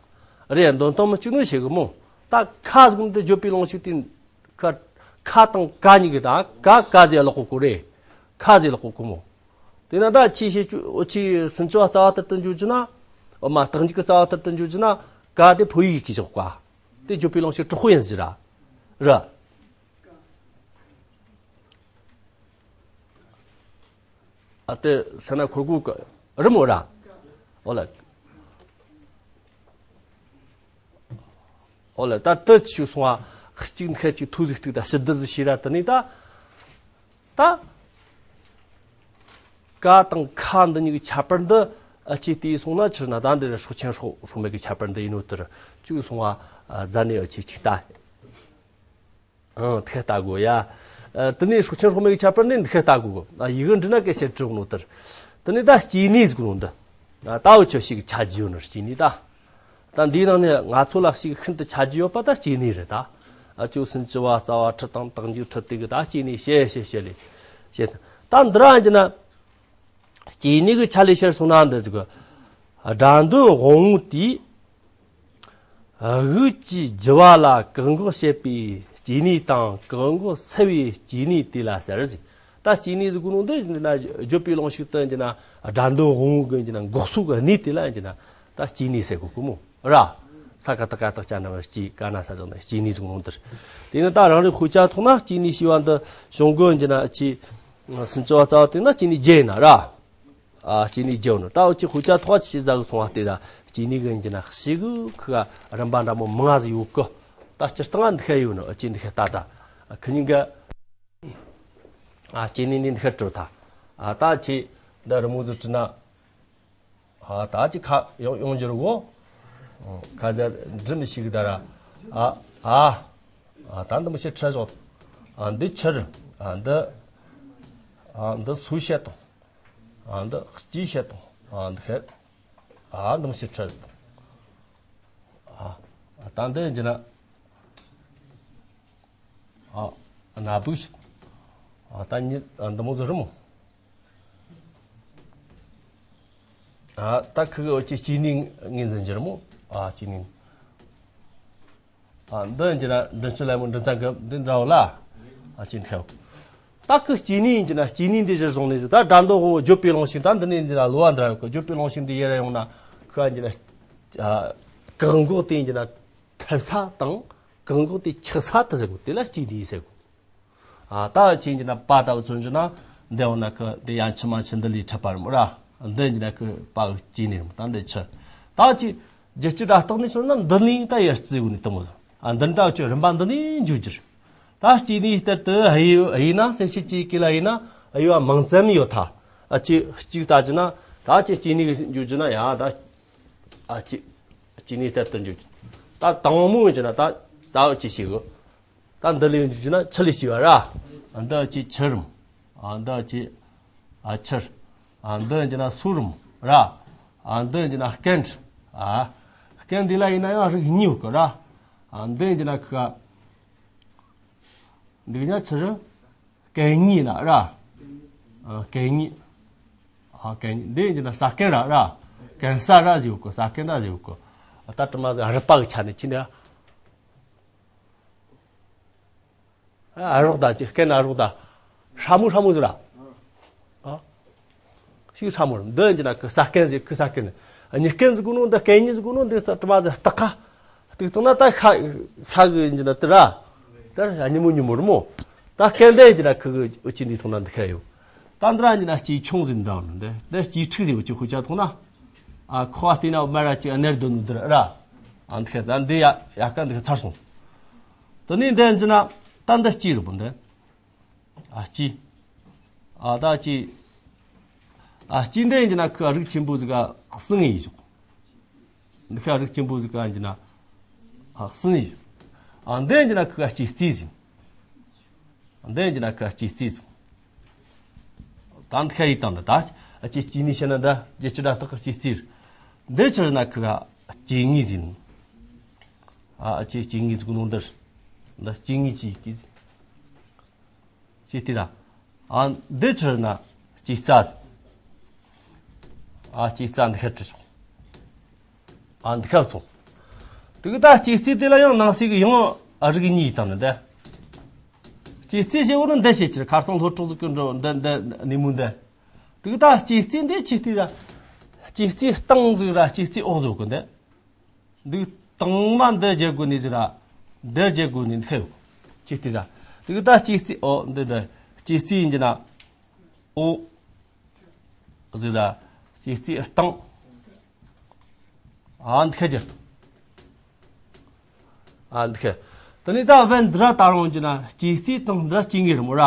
རེད། འདོན་སྟངས་མི་གཅིག་ནོ་བཤད་གི་མོ། ད་ཁ་ཟིག་འདི་བརྗོད་པའི་ལུང་ཞིག་དེ། ཁ་ཁ་དང་ཀ་གཉིས་ཀྱི་ད་ཀ་ཀ་ཟེར་ལོག་གོ་གོ་རེད། ཁ་ཟེར་ལོག་གོ་གོ་མོ། དེ་ན་ད་ཆི་བཤད་ཆུ་ཆི་སུམ་ཅུ་པ་རྩ་བ་ལྟར་དུ་འཇོག་རྒྱུ་ན། འོ་མ་རྟགས་འཇུག་གི་རྩ་བ་ལྟར་དུ་འཇོག་རྒྱུ་ན་ཀ་དེ་ཕོ་ཡིག་གི་བཞག་ག། དེ་བརྗོད་པའི་ལུང་ཞིག་དྲག་པོ་ཡིན་ཟེར་ར། ར། ཨ་དེ་ས་ན་ཁོར་གུ་ཀ་རི་མོ་ར། ཨོ་ལ། ཨོ་ལ་ད་དེ་ཆུ་སོང་བ་གཅིག་མཁན་གཅིག་ཐུག་ཟིག་ཐུག་ད་ཕྱི་དི་ཟིག་ཤེས་ར། དེ་ནི་ད་ད་ཀ་དང་ཁ་འདི་གཉིས་ཀྱི་ཁྱད་པར་འདི་ཨ་ཅེ་དེ་སོང་ན་ཕྱིར་ན་ད་འདི་ར་སྲོག་ཆེན་སྲོག་སྲོག་མེད་ཀྱི་ཁྱད་པར་འདི་ཡིན་ནོ་དེར་ཆུ་སོང་བ་རྫ་ནས་ཨ་ཅེ་གཅིག་ད། ཨང་། འདི་ཁ་ལྟ་དགོས་ཡ། ཨ། དེ་ནས་སྲོག་ཆེན་སྲོག་མེད་ཀྱི་ཁྱད་པར་ནི་འདི་ཁ་ལྟ་དགོས། ཨ། ཡི་གེ་འབྲི་ན་སྐད་བཤད་གྲུབ་ནོ་ལྟར། དེ་ནས་ད་སྐྱེ་གནས་ཟེར་ནོ་འདི། ཨ། ད་འུ་ཆོ་ཞིག་ཆ་རྒྱུས་ཡོད་ནོ་སྐྱེ་གནས་ད། ད་འདིའི་ནང་ནས་ང་ཚོ་ལ་ཞིག་ཤིན་ཏུ་ཆ་རྒྱུས་ཡོད་པ་ད་སྐྱེ་གནས་རེད་ད། ཨ་ཅོ་སུམ་ཅུ་པ་རྩ་བ་ཁྲི་དང་རྟགས་འཇུག་ཁྲི་དེ་གི་ད་སྐྱེ་གནས་བཤད་བཤད་བཤད་ལས། བཤད། ད་འདི་ར་འགྱུར་ན། སྐྱེ་གནས་ཀྱི་ཆ་ལས་ཕྱིར་སོང་ན་འདི་ཟིག་སྒྲ་འདོན་དབང་པོ་དེས། དབུགས་ཀྱི་རྒྱུ་བ་ལ་བཀག་འགོག་བྱེད་པའི་སྐྱེ་གནས་དང་བཀག་འགོག་སེལ་བའི་སྐྱེ་གནས་དེ་ལ་ཟེར་ཟིག་ད་སྐྱེ་གནས་ཟེར་གོ་ནོ་འདི་ཡིན་ན་བརྗོད་པའི་ལུང་ཞིག་ཏུ་ཡིན་ན་སྒྲ་འདོན་དབང་པོ་གི་ཡིན་ན་འགོག་སོགས་ཀྱི་གནས་དེ་ལ་ཡིན་ན་ད་སྐྱེ་གནས་ཟེར་གོ་གི་མོ་ར། ས་ཀ་ཏ་ཀ་ཏ་ཀྱ་ན་བ་སྐྱེ། ཀ་ན་ས་ཀྱ་ན་སྐྱེ་གནས་ཟེར་གོ་ནོ་འདིར། དེ་ནི་ད་རང་རེ་དཔེ་ཆ་ཐོག་ན་སྐྱེ་གནས་ཞེས་པ་འདི་གཞུང་གི་ཡིན་ན་ཆི། སུམ་ཅུ་པ་རྩ་བ་དེ་ན་སྐྱེ་གནས་བརྒྱད་ཡིན་ན་ར། ཨ་སྐྱེ་གནས་བརྒྱད་ཡིན་ནོ། ད་འུ་ཅག་དཔེ་ཆ་ཐོག་ཅི་ཟ་གི་སོང་བ་དེ་ད་སྐྱེ་གནས་གི་ཡིན་གྱི་ན་ཤི་གི་ཁུ་ག་རིམ་པ་འདྲ་མོ་མང་ཟིག་ཡོད་གི། ད་སྤྱིར་བཏང་འདི་ཤ་ཡོད་ནོ། ཨ་ཅེ་འདི་ཤ་ད་ད་ཁི་ཉིན་གི་ཨ་སྐྱེ་གནས་ནི་འདི་ཤ་གྲུབ་ད། ཨ་ད་ཅི་འདི་རི་མོ་ཟིག་བྲིས་ན། ཨ་ད་ཅི་ཁ་ཡོང་ཡོང་འགྱུར་གོ། ཁ་ཟེར་འབྲི་མི་ཤེས་གི་ད་ར། ཨ་ཨ་ཨ་ད་འདི་མི་ཤེས་ཁྲ་ཞོག་ཨ་འདི་ཆུར། ཨ་འདི་ཨ་འདི་སུ་བཤད་དང་། ཨ་འདི་སྐྱིད་བཤད་དང་། ཨ་འདི་ཤེད། ཨ་འདི་མི་ཤེས་ཁྲ་ཞོག་ཨ་ད་འདི་འགྱི་ན། ཨ་ན་བུག་ཤེད། ཨ་ད་ཉི་ཨ་འདི་མོ་ཟིག་རི་མོ། ཨ་ད་ཁི་གི་འུ་ཅི་སྐྱེ་གནས་ངོས་འཛིན་འགྱུར་མོ། ཨ་སྐྱེ་གནས། ཨ་འདི་འགྱི་ན་མགྲིན་བཅུ་ལ་མོ་མགྲིན་ཚང་གི་འདི་འདྲ་བོ་ལ། ཨ་ཅི་འདི་ཁེའོ། ད་ཁི་སྐྱེ་གནས་འགྱི་ན་སྐྱེ་གནས་འདི་གཞིར་བཟུང་ནས་ད་དགྲ་འདུལ་དབང་པོ་བརྗོད་པའི་གླེང་གཞི་ད་འདི་ནས་འདི་ལ་གློ་བ་འདྲ་ཡོད་གི། བརྗོད་པའི་གླེང་གཞི་འདི་ཡེ་ར་ཡོང་ན་ཁི་ག་འགྱི་ན། ཨ་བཀག་འགོག་དེ་འགྱི་ན་ཐེབས་ས་དང་བཀག་འགོག་དེ་ཆགས་ས་དེ་ཟེར་གོ། དེ་ལ་སྐྱེ་གནས་ཟེར་གོ། ཨ་ད་ཅི་འགྱི་ན་པ་ད་བུ་ཚོ་འགྱི་ན་འདི་འོ་ན་ཁི་འདི་ཡ་འཆི་མ་འཆི་འདི་ལས་འཕྲད་པ་རེད་མོ་ར། འདི་འགྱི་ན་ཁི་པ་གི་སྐྱེ་གནས་རེད་མོ། ད་འདི་ཆུ། ད་ཅི་རྒྱུ་སྤྱི་སྒྲ་རྟགས་ནས་བྱུང་ན་འདི་ནས་ད་ཡར་བརྩི་དགོས་ནི་དེ་མོ། ཨ་འདི་འདྲ་ཅི་རིམ་པ་འདི་ནས་འགྱོ་རྒྱུ་རེད། ད་སྐྱེ་གནས་ལྟར་དུ་ཧ་ཡི་ཧ་ཡི་ན་སེམས་ཤེས་ཀྱི་སྐད་ལ་ཡིན་ན་ཨ་ཡོད་མང་ཙམ་ཡོད་ཐ། ཨ་ཅི་གཅིག་ལྟ་རྒྱུ་ན་ད་ཅི་སྐྱེ་གནས་གི་འགྱོ་རྒྱུ་ན་ཡ་ད། ཨ་ཅི་སྐྱེ་གནས་ལྟར་དུ་འགྱོ་རྒྱུ། ད་དང་མོ་ཡིན་རྒྱུ་ན་ད་ད་ཨ་ཅི་ཞིག་གི། ད་འདི་ལས་འགྱོ་རྒྱུ་ན་ཆུ་ལས་ཞིག་བ་ར། ཨ་འདི་ཨ་ཅི་ཆུ་རམ། ཨ་འདི་ཨ་ཅི་ཨ་ཆུར། ཨ་འདི་འགྱི་ན་སུ་རམ་ར། ཨ་འདི་འགྱི་ན་སྐད། ཨ་སྐད་འདི་ལ་ཡིན་ན་ཡང་རིགས་གཉིས་ཡོད་གི་ར། ཨ་འདི་འགྱི་ན་ཁི་ག་འདི་གི་ཉ་ཆི་རི། སྐད་གཉིས་ལ་ར། ཨ་སྐད་གཉིས། ཨ་སྐད་གཉིས་འདི་འགྱི་ན་ས་སྐད་ར་ར། སྐད་ས་ར་ཟེར་གོ། ས་སྐད་ར་ཟེར་གོ། ཨ་ད་དྲི་མ་ཟེར་རི་པ་གི་ཆ་ནས་ཁྱི་འདི། ཨ་རོགས་ད་ཅི་སྐད་ན་རོགས་ད། ཧྲ་མོ་ཧྲ་མོ་ཟེར་ར། ཨ། ཤིག་ཧྲ་མོ་རེད། འདི་འགྱི་ན་ཁི་ས་སྐད་ཟེར། ཁི་ས་སྐད་ནི། ཨ་ཉི་སྐད་ཟེར་གོ་ནོ་འདི་སྐད་གཉིས་ཟེར་གོ་ནོ་འདི་ས་དྲི་མ་ཟེར་སྟག་ཁ། སྟག་ཐོག་ན་ད་ཤ་ཤ་གི་འགྱི་ན་དེ་ར། ད་ཉི་མོ་ཉི་མོ་རེད་མོ། ད་སྐད་འདི་འགྱི་ན་ཁི་གི་འུ་ཅི་འདི་ཐོག་ན་འདི་ཁ་ཡོད། ད་འདི་ར་འགྱི་ན་སྐྱེ་ཆུང་ཟེར་འདྲ་བ་ནི་འདི། འདི་སྐྱེ་ཕྲུག་ཟེར་འུ་ཅི་ཁུ་ཆ་ཐོག་ན། ཨ་ཁོ་བ་བལྟས་ན་མ་ར་ཅིག་ཨ་ནེར་སྡོད་ནི་འདི་ར། ཨ་འདི་ཁ་ད་འདི་ཡ་ཡ་སྐད་འདི་ཁ་ཚར་སོང་། དེ་ནས་འདི་འགྱི་ན་ད་འདི་སྐྱེ་རེད་པོ་འདི། ཨ་སྐྱེ། ཨ་ད་སྐྱེ། ཨ་སྐྱེ་འདི་འགྱི་ན་ཁི་རིགས་ཆེན་པོ་ཟིག་ག་གསུང་ཡིན་ཞོག་འདི་ཁ་རིགས་ཆེན་པོ་ཟིག་ག་འགྱི་ན། ཨ་གསུང་ཡིན། ཨ་འདི་འགྱི་ན་ཁི་ག་སྐྱེ་རྩིས་ཟིན། འདི་འགྱི་ན་ཁི་ག་སྐྱེ་རྩིས་ཟིན། ད་འདི་ཁ་ཡིག་དང་འདི་ད་ཨ་ཅེ་སྐྱེ་གནས་བཤད་ན་འདྲ། རྒྱུ་སྤྱི་སྒྲ་རྟགས་ཀྱི་སྐྱེ་རྩིས། འདི་ཕྱིར་ན་ཁི་ག་སྐྱེ་དངོས་ཟིན། ཨ་ཨ་ཅེ་སྐྱེ་དངོས་ཟིག་ནོ་འདིར། འདི་སྐྱེ་དངོས་ཀྱི་ཡི་གེ་ཟིན། ཅི་སྟེ་ར། ཨ་འདི་ཕྱིར་ན་སྐྱེ་རྩ། ཨ་སྐྱེ་རྩ་འདི་ཁ་བྲི་སོང་། ཨ་འདི་ཁ་སོང་། དེ་གི་ད་སྐྱེ་རྩིས་དེ་ལ་ཡང་ནང་གསེས་ཀྱི་ཡང་རིགས་གཉིས་དང་ནི་འདི། སྐྱེ་རྩིས་ཞེས་པ་ནི་འདི་བཤད་ཕྱིར། ཁ་སང་སློབ་ཕྲུག་ཚོ་གི་འགྲོ་འདི་འདི་ནི་མུ་འདི། དེ་གི་ད་སྐྱེ་རྩིས་འདི་ཅི་སྟེ་ར། སྐྱེ་རྩིས་སྟེང་ཟིག་ར་སྐྱེ་རྩིས་འོག་ཟིག་གི་འདི། འདི་དང་མ་འདི་རྒྱལ་དགོས་ནི་ཟིག་ར། འདི་རྒྱལ་དགོས་ནི་འདི་ཁེའུ། ཅི་སྟེ་ར། དེ་གི་ད་སྐྱེ་རྩིས་འོ་འདི་འདི། སྐྱེ་རྩིས་ཡིན་གྱི་ན། འོ། ཟིག་ར། སྐྱེ་རྩིས་སྟེང་། ཨ་འདི་ཁ་རྒྱལ་ཏོ། ཨ་འདི་ཁ། དེ་ནས་ད་བན་འདི་ར་ད་རུང་གྱི་ན་སྐྱེ་རྩིས་དང་འདི་ར་སྐྱེ་དངོས་རེད་མོ་ར།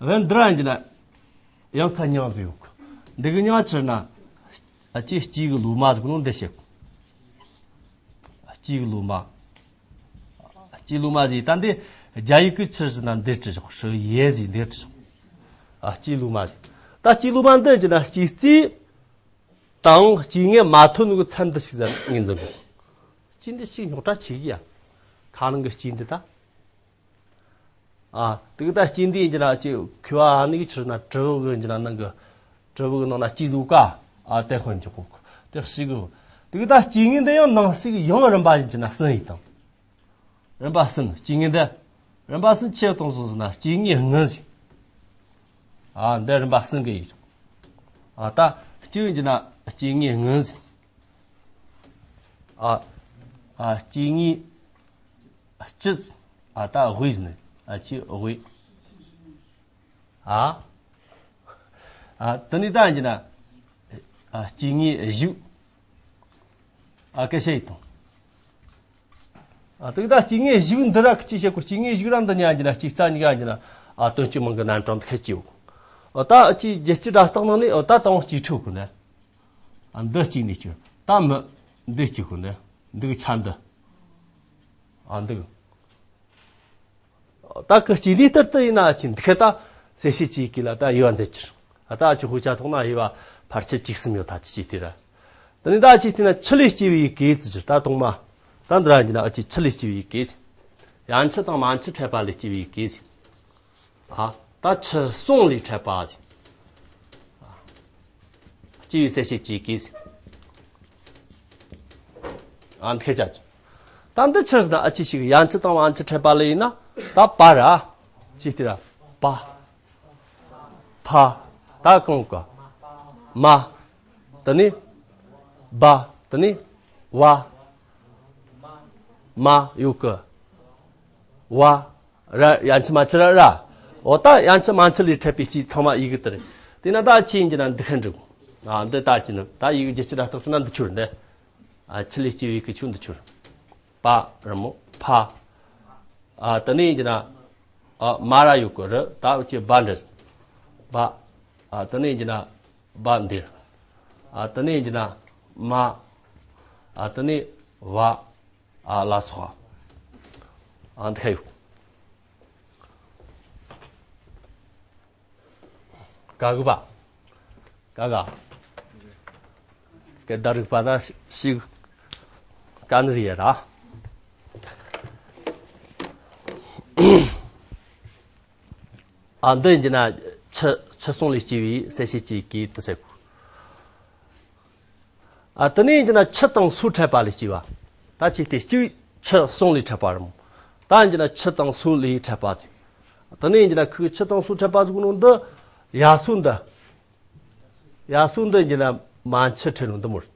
བན་འདི་ར་ཡིན་གྱི་ན། ཡང་ཁ་མྱིང་ཟིག་ཡོད་གི། འདི་གི་མྱིང་ཕྱིར་ན། ཨ་ཅེ་སྐྱེ་གི་ལོ་མ་ཟིག་ནོ་འདི་བཤད་གི། སྐྱེ་གི་ལོ་མ། སྐྱེ་ལོ་མ་ཟིག་ད་འདི་རྒྱ་ཡིག་གི་ཕྱིར་ཟིག་ན་འདིར་བྲིས་ཆོག་ཧྲི་ཡེ་ཟིག་འདིར་བྲིས་ཆོག་ཨ་སྐྱེ་ལོ་མ་ཟིག་ད་སྐྱེ་ལོ་མ་འདི་གྱི་ན་སྐྱེ་རྩིས་དང་སྐྱེ་དངོས་མ་ཐོན་གི་མཚན་འདི་ཞིག་ཟེར་ངོས་འཛིན་དགོས། སྐྱེ་འདི་ཞིག་རྙོག་དྲ་ཆེ་གི་ཡ། ཁ་ནང་གི་སྐྱེ་འདི་ད། ཨ། དེ་གི་ད་སྐྱེ་འདི་ཡིན་གྱི་ན་ཅི་ཁུ་བ་ཨ་ནི་གི་ཕྱིར་ན་དྲི་བུ་གི་ཡིན་གྱི་ན་ནང་གི་དྲི་བུ་གི་ནང་ན་སྐྱེ་ཟུག་ག་ཨ་དེ་ཧོན་གྱི་གོ་དེ་ཤི་གི། དེ་གི་ད་སྐྱེ་ངན་འདི་ཡང་ནང་གསེས་ཡང་རིམ་པ་ཡིན་གྱི་ན་གསུམ་ཡིན་དང་། རིམ་པ་གསུམ་སྐྱེ་ངན་འདི། རིམ་པ་གསུམ་ཆེ་གཏོང་སོང་ཟེར་ན་སྐྱེ་ངན་སྔོན་ཟིན། ཨ་འདི་རིམ་པ་གསུམ་གི་ཡིན། ཨ་ད་སྐྱེ་ཡིན་གྱི་ན་སྐྱེ་ངན་སྔོན་ཟིན། ཨ་ཨ་སྐྱེ་ངན་སྐྱིད། ཨ་ད་དབུས་ནས་ཨ་ཆི་དབུས། ཨ། ཨ་དེ་ནས་ད་ཡིན་གྱི་ན། ཨ་སྐྱེ་དངོས་གཞུག་ཨ་སྐད་ཆ་ཡིན་དང་། ཨ་དེ་ད་སྐྱེ་དངོས་གཞུག་འདི་ར་ཁི་ཅི་བཤད་གོ། སྐྱེ་དངོས་གཞུག་ར་འདི་གཉིས་ཡིན་གྱི་ན་གཅིག་རྩ་གཉིས་ཀ་ཡིན་གྱི་ན། ཨ་དོན་གཅིག་མིང་གི་རྣམ་གྲངས་འདི་ཁ་ཅིའོ། ཨ་ད་ཨ་ཅི་རྒྱལ་སྤྱི་སྒྲ་རྟགས་ནང་ནས་ཨ་ད་དང་པོ་སྐྱེ་འཕྲོད་གོ་ནས། ཨ་འདི་གཅིག་ནས་སྐྱེ། ད་མི་འདི་སྐྱེ་གོ་ནས། འདི་གི་ཆ་འདི། ཨ་འདི་གི། ད་གི་སྐྱེ་ལས་ལྟར་དུ་ཡིན་ན་ཨ་ཅི་འདི་ཁ་ད་གསལ་བྱེད་ཀྱི་ཡི་གེ་ལ་ད་དབྱེ་བ་མཛད་ཀྱི་རེད། ཨ་ད་ཨ་ཅི་དཔེ་ཆ་ཐོག་ན་དབྱེ་བ་ཕལ་ཆེར་བཅུ་གསུམ་ཡོད། ད་ཅི་ཅི་དེ་ར། དེ་ནས་ད་ཅི་དེ་ན་ཆུ་ལས་སྐྱེ་བའི་ཡི་གེ་ཟེར་གྱི་ད་དང་མ། ད་འདི་ར་ཡིན་ན་ཨ་ཅི་ཆུ་ལས་སྐྱེ་བའི་ཡི་གེ་ཟེར། ཡན་ཆུ་དང་མན་ཆུ་ཕྲད་པ་ལས་སྐྱེ་བའི་ཡི་གེ་ཟེར། ཨ་ད་ཆུ་གསུམ་ལས་ཕྲད་པ་ཟེར། སྐྱེ་བའི་གསལ་བྱེད་ཀྱི་ཡི་གེ་ཟེར། ཨ་འདི་ཁ་ཅག་ཅི། ད་འདི་ཆུ་ཟེར་ན་ཨ་ཅི་ཞིག་ཡན་ཆུ་དང་མན་ཆུ་ཕྲད་པ་ལས་ཡིན་ན་ད་པ་ར། ཅི་དེ་ར་པ། ཕ། ད་གང་གི། མ། དེ་ནས། བ། དེ་ནས། བ། མ་ཡོད་གི། བ། ར་ཡན་ཆུ་མན་ཆུ་ར་ར། འོ་ད་ཡན་ཆུ་མན་ཆུ་ལས་ཕྲད་པའི་སྐྱེ་ཚང་མ་ཡི་གེ་དེ་རེད། དེ་ན་ད་ཆི་ཡིན་གྱི་ན་འདི་ཁ་འགྲིག་ཨ་འདི་ད་ཅི་ནི་ད་ཡི་གེ་རྒྱལ་སྤྱི་སྒྲ་རྟགས་ཚོ་ན་འདི་ཆུ་རེད་འདི། ཨ་ཆུ་ལས་སྐྱེ་བའི་ཡི་གེ་ཆུ་འདི་ཆུ་རེད། པ་ར་མོ་ཕ། ཨ་དེ་ནས་ཡིན་གྱི་ན། ཨ་མ་ར་ཡོད་གི་རི་ད་འུ་ཅི་བ་འདྲི། བ། ཨ་དེ་ནས་ཡིན་གྱི་ན། བ་འདིར། ཨ་དེ་ནས་ཡིན་གྱི་ན། མ། ཨ་དེ་ནས་བ། ཨ་ལ་སོགས། ཨ་འདི་ཁ་ཡོད། ག་གི་བ། ག་ག་གི་ད་རིག་པ་ད་ཞིག་ག་ནི་རེད་ད། ཨ་འདི་ཡིན་གྱི་ན་ཆུ་ཆུ་གསུམ་ལས་སྐྱེ་བའི་གསལ་བྱེད་ཀྱི་ཡི་གེ་དེ་ཟེར་གོ། ཨ་དེ་ནས་ཡིན་གྱི་ན་ཆུ་དང་སོ་ཕྲད་པ་ལས་སྐྱེ་བ། ད་ཅི་སྟེ་སྐྱེ་བའི་ཆུ་གསུམ་ལས་ཕྲད་པ་རེད་མོ། ད་ཡིན་གྱི་ན་ཆུ་དང་སོ་ལས་ཕྲད་པ་ཟེར། དེ་ནས་ཡིན་གྱི་ན་ཁོའི་ཆུ་དང་སོ་ཕྲད་པ་ཟེར་གོ་ནོ་འདི། ཡ་སོ་འདི། ཡ་སོ་འདི་ཡིན་གྱི་ན་མན་ཆུ་ཕྲད་ནོ་འདི་མོ་རེད།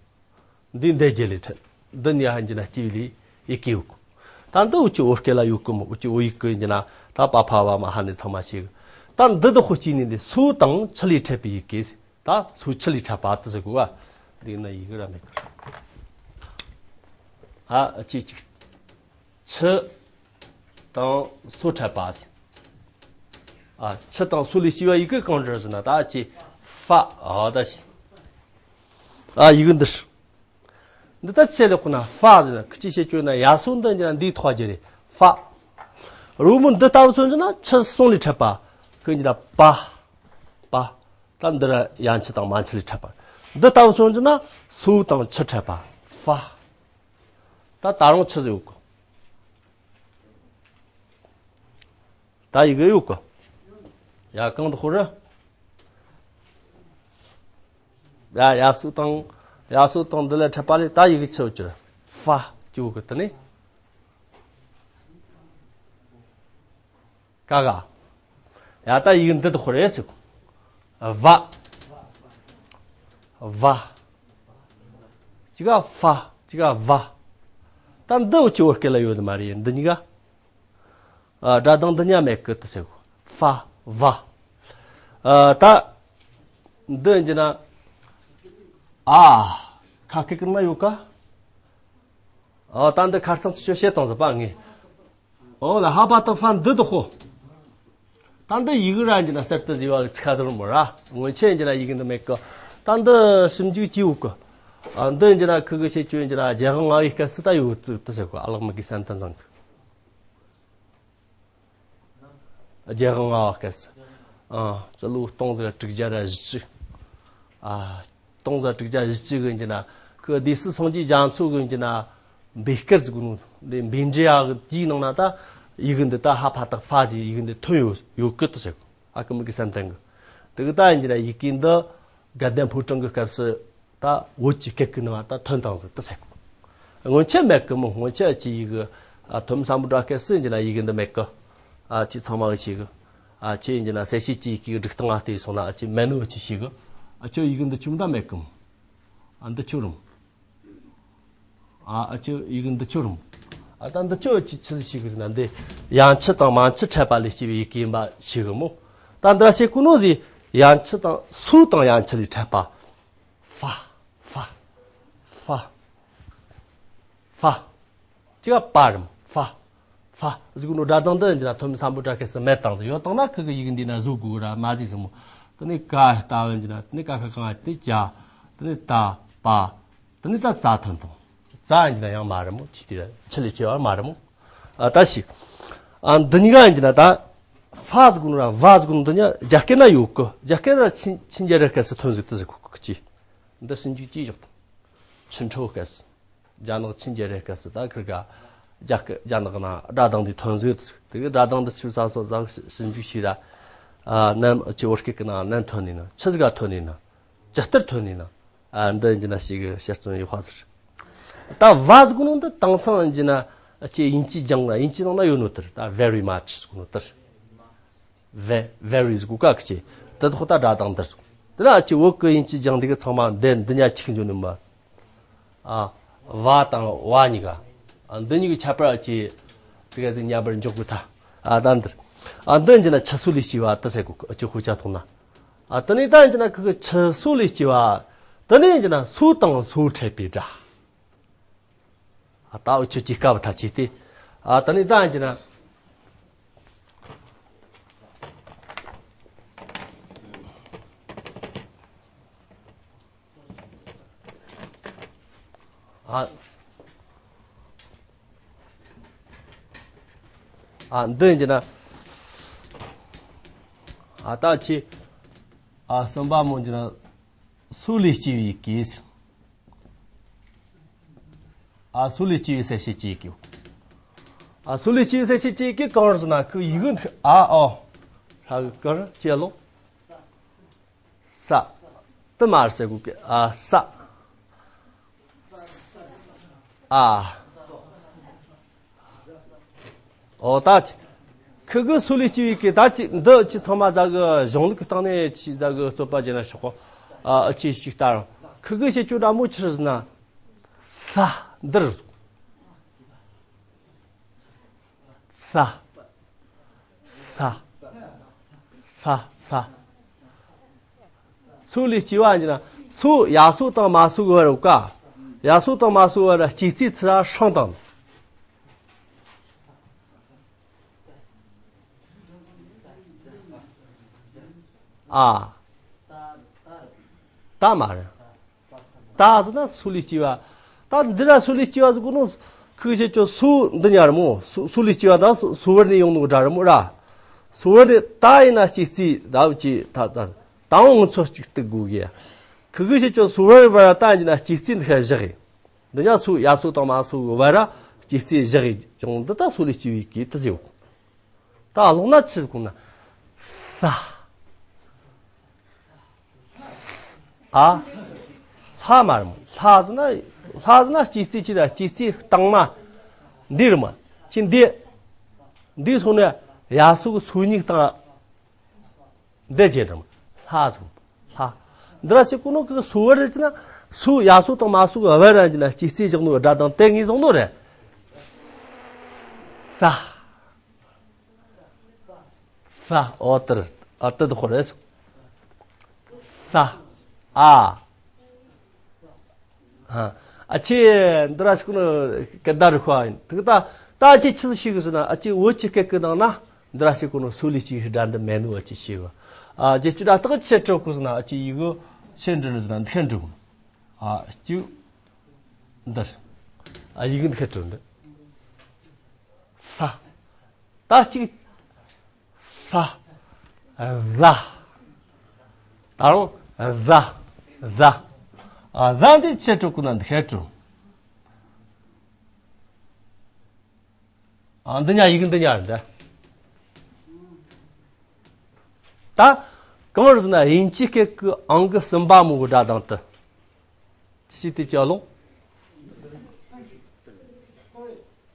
འདི་འདི་རྒྱུ་ལས་ཕྲད། འདི་ནས་ཡ་ཡིན་གྱི་ན་སྐྱེ་བའི་ལས་ཡི་གེ་ཡོད་གོ། ད་འདི་འུ་ཅི་བོད་སྐད་ལ་ཡོད་གི་མོ། འུ་ཅི་བོད་ཡིག་གི་ཡིན་གྱི་ན་ད་པ་ཕ་བ་མ་ཧ་ནས་ཚང་མ་ཤེས་གི། ད་འདི་དུ་དཔེ་སྐྱེས་ནས་འདི་སོ་དང་ཆུ་ལས་ཕྲད་པའི་ཡི་གེ་ཟེར། ད་སོ་ཆུ་ལས་ཕྲད་པ་དེ་ཟེར་གོ་བ། འདི་ན་ཡི་གེ་ར་མེད་གི། ཨ་ཅི་ཅིག་ཆུ་དང་སོ་ཕྲད་པ་ཟེར། ཨ་ཆུ་དང་སོ་ལས་སྐྱེ་བ་ཡི་གེ་གང་འདྲ་ཟེར་ན་ད་ཅི་ཧྥ། ཨ་ད་ཤི། ཨ་ཡི་གེ་འདི། འདི་ད་ཆེ་ལེགས་ཁོ་ན་ཧྥ་ཟེར་ན་ཁི་ཅི་བཤད་བཅོས་ན་ཡ་སོ་འདི་འདི་ན་འདིའི་ཐོག་རྒྱུ་རེད་ཧྥ། རོལ་མོ་འདི་ལྟ་བུ་མཚོན་གྱི་ན་ཆུ་གསུམ་ལས་ཕྲད་པ། ཁོས་འདི་ན་པ། པ། ད་འདི་ར་ཡན་ཆུ་དང་མན་ཆུ་ལས་ཕྲད་པ། འདི་ལྟ་བུ་མཚོན་གྱི་ན་སོ་དང་ཆུ་ཕྲད་པ། ཧྥ། ད་ད་རུང་ཆུ་ཟེར་ཡོད་གི། ད་ཡི་གེ་ཡོད་གི། ཡ་གང་དུ་ཧོ་ར། ཡ་ཡ་སོ་དང་། ཡ་སོ་དང་འདི་ལས་ཕྲད་པ་ལས་ད་ཡི་གེ་ཆི་ཡོད་ཀྱི་རེད། ཧྥ་ཅི་ཡོད་གི་དེ་ནས། ག་ག་ཡ་ད་ཡི་གེ་འདི་དུ་ཧོ་རེད་ཟེར་གི། བ། བ། ཅི་ག་ཧྥ། ཅི་ག་བ། ད་འདི་འུ་ཅི་བོད་སྐད་ལ་ཡོད་ནི་མ་རེད། འདི་གཉིས་ཀ་ཨ་སྒྲ་གདངས་འདི་གཉིས་མེད་གི་དེ་ཟེར་གོ། ཧྥ། བ། ཨ་ད་འདི་ཡིན་གྱི་ན། ཨ་ཁ་སྐད་ཀྱི་ནང་ཡོད་ཀ། ཨ་ད་འདི་ཁ་སང་ཅི་ཆོ་བཤད་བཏང་ཟེར་པ་ངས། ཨོ་ལ་ཧ་པ་ཏག་ཧྥ་འདི་དུ་ཧོ། ད་འདི་ཡི་གེ་ར་ཡིན་གྱི་ན་གསར་དུ་བཟོས་པ་གི་ཚིག་ཁ་དུ་རུ་མོ་ར། སྔོན་ཆད་ཡིན་གྱི་ན་ཡི་གེ་འདི་མེད་གི། ད་འདི་ཞིབ་འཇུག་བྱས་ཡོད་གི། ཨ་འདི་ཡིན་གྱི་ན་ཁུ་གི་བཤད་རྒྱུ་ཡིན་གྱི་ན་རྒྱལ་དབང་ལྔ་པའི་སྐབས་སུ་ད་ཡོད་ཚུལ་དུ་ཟེར་གོ། ཨ་ལགས་མི་གི་སན་ཏན་ཚང་གི། རྒྱལ་དབང་ལྔ་པ་སྐབས་སུ། ཨ་སྤྱི་ལོ་སྟོང་ཟིག་དྲུག་བརྒྱ་ར་བཞི་བཅུ། ཨ་སྟོང་ཟིག་དྲུག་བརྒྱ་བཞི་བཅུ་གི་ཡིན་གྱི་ན་ཁོ་སྡེ་སྲིད་སངས་རྒྱས་རྒྱ་མཚོ་གི་ཡིན་གྱི་ན་འབོད་སྐུལ་ཟེར་གོ་ནོ་འདི་འབོད་འདྲི་ཡག་གི་དེའི་ནང་ན་ད་ཡི་གེ་འདི་ད་ཧ་ཕ་ཏག་ཧྥ་ཟེར་ཡི་གེ་འདི་ཐོན་ཡོད་ཡོད་གི་དུ་ཟེར་གོ། ཨ་ཁུ་མི་གི་སན་ཏན་གི། དེ་གི་ད་ཡིན་གྱི་ན་ཡི་གེ་འདི་དགའ་ལྡན་ཕོ་བྲང་གི་སྐབས་སུ། ད་བོད་ཀྱི་སྐད་ཀྱི་ནང་ད་ཐོན་བཏང་ཟིག་དུ་ཟེར། སྔོན་ཆད་མེད་གི་མོ། སྔོན་ཆད་ཅི་ཡི་གེ་ཨ་ཐོན་བསམ་བློ་ག་སྐད་སྲིད་ཀྱི་ན་ཡི་གེ་འདི་མེད་གི། ཨ་ཅི་ཚང་མ་གི་ཞིག་གི། ཨ་ཅི་ཡིན་གྱི་ན་གསལ་བྱེད་ཀྱི་ཡི་གེ་སྒྲིག་སྟངས་ཨ་བལྟས་སོང་ན་ཨ་ཅི་མེད་ནོ་ཅི་ཞིག་གི། ཨ་ཅོ་ཡི་གེ་འདི་ཆུ་མོ་ད་མེད་གི་མོ། ཨ་འདི་ཆུ་རུམ། ཨ་ཨ་ཅོ་ཡི་གེ་འདི་ཆུ་རུམ། ཨ་ད་འདི་ཆུ་ཅི་ཆི་ཞིག་གི་ཟེར་ན་འདི་ཡན་ཆུ་དང་མན་ཆུ་ཕྲད་པ་ལས་སྐྱེ་བའི་ཡི་གེ་ཡིན་པ་ཞིག་གི་མོ། ད་འདི་ར་བཤད་གོ་ནོ་ཟིག་ཡན་ཆད་དང་སུ་དང་ཡན་ཆད་ལས་འཕྲད་པ། ཧྥ། ཧྥ། ཧྥ། ཧྥ། ཅི་ག་པ་རམ། ཧྥ། ཧྥ་ཟིག་ནོ་སྒྲ་གདངས་འདི་ཡིན་གྱི་ན་ཐོན་མི་སམ་བྷོ་ཊ་ཁེལ་སི་མེད་དང་ཟིག་ཡོད་དང་ན་ཁི་གི་ཡི་གེ་འདི་ན་བཟོ་དགོས་ར་མ་ཟིག་སི་མོ། དེ་ནས་ཀ་ལྟ་བ་ཡིན་གྱི་ན་དེ་ནས་ཀ་ཁ་གང་དེ་ཅ། དེ་ནས་ད་པ། དེ་ནས་ད་ཙ་ཐོན་དང་། ཙ་ཡིན་གྱི་ན་ཡང་མ་རེད་མོ། ཆི་དེ་ཆི་ལས་ཆེ་བ་མ་རེད་མོ། ཨ་ད་ཤི། ཨ་འདི་གཉིས་ཀ་ཡིན་གྱི་ན་ད། ཧྥ་ཟིག་ནོ་ར་ཧྥ་ཟིག་ནོ་འདི་གཉིས་རྒྱ་སྐད་ན་ཡོད་གི། རྒྱ་སྐད་ན་ཆིན་ཆིན་རྒྱལ་རབས་སྐབས་སུ་ཐོན་ཟིག་དེ་ཟིག་གོ་གི་ཅི། འདི་ཞིབ་འཇུག་ཅི་བཞག་དང་། ཆིན་ཁྲོ་སྐབས་སུ། རྒྱ་ནག་ཆིན་རྒྱལ་རབས་སྐབས་སུ་ད་ཁིར་ག་རྒྱ་སྐད་རྒྱ་ནག་ན་སྒྲ་གདངས་འདི་ཐོན་ཟིག་དེ་གི་སྒྲ་གདངས་འདི་ཆི་ས་སོ་ཟ་ཞིབ་འཇུག་བྱས་ར། ཨ་ནམ་ཅི་བོད་སྐད་ཀྱི་ནང་ནམ་ཐོན་ནི་ན་ཆི་ཟིག་ག་ཐོན་ནི་ན། ཇི་ལྟར་ཐོན་ནི་ན། ཨ་འདི་ཡིན་གྱི་ན་ཞིག་གི་དཔྱད་རྩོམ་ཡོད་ཧ་ཟེར། ད་ཧྥ་ཟིག་ནོ་འདི་དེང་སང་ཡིན་གྱི་ན་ཅི་དབྱིན་ཇིའི་གྱང་ལ་དབྱིན་ཇིའི་ནང་ན་ཡོད་ནོ་དེར་ད་very much་ཟིག་ནོ་དེར། very very་ཟིག་གོ་ཀ་ཀི་ཅི། དེ་ཐོག་ད་སྒྲ་གདངས་འདིར་སོང་། དེ་ན་ཅི་བོད་ཀྱི་དབྱིན་ཇིའི་གྱང་འདི་གི་ཚང་མ་འདི་འདི་ཉ་ཆིག་འཇོག་ནི་མ། ཨ། བ་དང་བ་གཉིས་ཀ་ཨ་འདི་གཉིས་ཀྱི་ཁྱད་པར་ཅི། དེ་ག་ཟིག་ཉམས་པར་འཇོག་དགོས་ཐ། ཨ་ད་འདིར། ཨ་འདི་ཡིན་གྱི་ན་ཆུ་སོ་ལས་སྐྱེ་བ་དེ་ཟེར་གོ་ཀི་ཅི་ཧུ་ཅ་ཐོང་ན། ཨ་དེ་ནས་ད་ཡིན་གྱི་ན་ཁི་གི་ཆུ་སོ་ལས་སྐྱེ་བ། དེ་ནས་ཡིན་གྱི་ན་སོ་དང་སོ་འཕྲད་པའི་སྒྲ། ཨ་ད་འུ་ཆོ་ཅིག་དཀའ་བ་ཐ་ཅིག་སྟེ། ཨ་དེ་ནས་ད་ཡིན་གྱི་ན། ཨ། ཨ་འདི་ཡིན་གྱི་ན། ཨ་ད་ཅི། ཨ་གསུམ་པ་མོ་ཡིན་གྱི་ན། སོ་ལས་སྐྱེ་བའི་སྐད། ཨ་སོ་ལས་སྐྱེ་བའི་གསལ་བྱེད་ཀྱི་སྐད། ཨ་སོ་ལས་སྐྱེ་བའི་གསལ་བྱེད་ཀྱི་སྐད་གང་རེད་ཟེར་ན་ཁོ་ཡི་གེ་འདི་ཨ་ཨོ། ཧ་གི་ཀར་ཅེ་ལོ། ས། དེ་མ་རེད་ཟེར་གོ་ཀི། ཨ་ས། ཨ། ཨོ་ད་ཅི། ཁི་གི་སོ་ལས་སྐྱེ་བའི་སྐད་ད་ཅི་འདི་ཅི་ཚང་མ་ཟ་གི་གཞུང་ལུགས་ཀྱི་སྟེང་ནས་ཅི་ཟ་གི་རྩོད་པ་བྱས་ན་ཆོག་གོ། ཨ་ཅི་ཞིག་ལྟར། ཁི་གི་བྱེད་སྤྱོད་འདྲ་མོ་ཆི་རེད་ཟེར་ན། ས། འདིར། ས། ས། ས། ས། སོ་ལས་སྐྱེ་བ་ཡིན་ན་སོ་ཡ་སོ་དང་མ་སོ་གི་བར་རོ་ཀ། ཡ་སོ་དང་མ་སོ་བར་སྐྱེ་ཚེ་ཚུར་ཧྲང་དང་། ཨ། ད་མ་རེད། ད་ཟེར་ན་སོ་ལས་སྐྱེ་བ། ད་འདི་ལ་སོ་ལས་སྐྱེ་བ་ཟེར་གོ་ནོ། ཁུ་བྱེད་ཆོ་སོ་འདི་ཉར་མོ། སོ་སོ་ལས་སྐྱེ་བ་ད་སོ་སོ་བར་ནས་ཡོང་ནོ་འདྲ་རེད་མོ་ར། སོ་བར་ནས་ད་ཡིན་ན་སྐྱེ་རྩིས་ད་བུ་ཅི་ད་ད་ད་འོང་ཚོ་གཅིག་ཏུ་དགོས་གི། ཁུ་གུ་བྱེད་ཆོ་སོ་བར་བར་ད་ཡིན་ན་སྐྱེ་རྩིས་འདི་ཤ་བཞག་གི། འདི་ཉ་སོ་ཡ་སོ་དང་མ་སོ་གི་བར་ར་སྐྱེ་རྩིས་བཞག་གི་ཀྱང་འདི་ད་སོ་ལས་སྐྱེ་བའི་གི་དེ་ཟེར་གོ། ད་ཀློག་ན་ཆི་གོ་ན། ལྷ། ཨ། ལྷ་མ་རེད་མོ། ལྷ་ཟེར་ན། ལྷ་ཟེར་ན་སྐྱེ་རྩིས་ཅི་ལ་སྐྱེ་རྩིས་སྟེང་མ། འདི་རེད་མོ། ཅི་འདི། འདི་སོང་ནས་ཡ་སོ་གི་སོ་གཉིས་སྟེང་། འདི་བྱེད་རེད་མོ། ལྷ་ཟེར་མོ། ལྷ། འདི་ར་ཞིག་གོ་ནོ་གི་སོ་བར་རེད་ཅི་ན། སོ་ཡ་སོ་དང་མ་སོ་གི་བར་ར་ཅི་ན་སྐྱེ་རྩིས་བཞག་ནོ་སྒྲ་དང་དེ་ངེས་བཟུང་ནོ་རེད། ལྷ། ས། ཨོ་ཏར། ཨ་ཏི་དུ་ཁོ་རེ་སུ། ས། ཨ། ཨ་ཆེ་འདི་ར་ཤི་ཀུ་ནོ་སྐད་བརྡ་རུ་ཁ་ཡིན། དུ་ད་ད་ཅི་ཆི་ཟིག་ཤི་གི་ཟེར་ན། ཨ་ཅི་བོད་ཀྱི་སྐད་ཀྱི་ནང་ན་འདི་ར་ཤི་ཀུ་ནོ་སུ་ལི་ཅི་ཤི་འདྲ་འདི་མེད་ནོ། ཨ་ཅི་ཤི་གི། ཨ་ཅི་ཅི་ད་ཏག་ཆེ་དྲོ་ཀུ་ཟེར་ན། ཨ་ཅི་ཡི་གུ་ཆེ་འདྲི་ཟེར་ན་འདི་ཁ་འདྲི། ཨ་ཅི་འདི། ཨ་ཡི་གུ་འདི་ཁ་འདྲི་འདི། ལྷ། ད་གཅིག་ལྷ། ཟ། ད་རུང་ཟ། ཟ། ཨ་ཟ་འདི་ཆེ་དྲུག་ཀུན་ན་འདི་ཁའི་དྲུག་ཨ་འདི་ཉ་ཡིག་འདི་ཉ་རེད་འདི། ད་གང་རེད་ཟེར་ན་དབྱིན་ཇི་སྐད་ཀྱི་ཨང་ཀི་གསུམ་པ་མོ་གི་སྒྲ་གདངས་དེ། ཤི་དེ་ཅི་ལོ།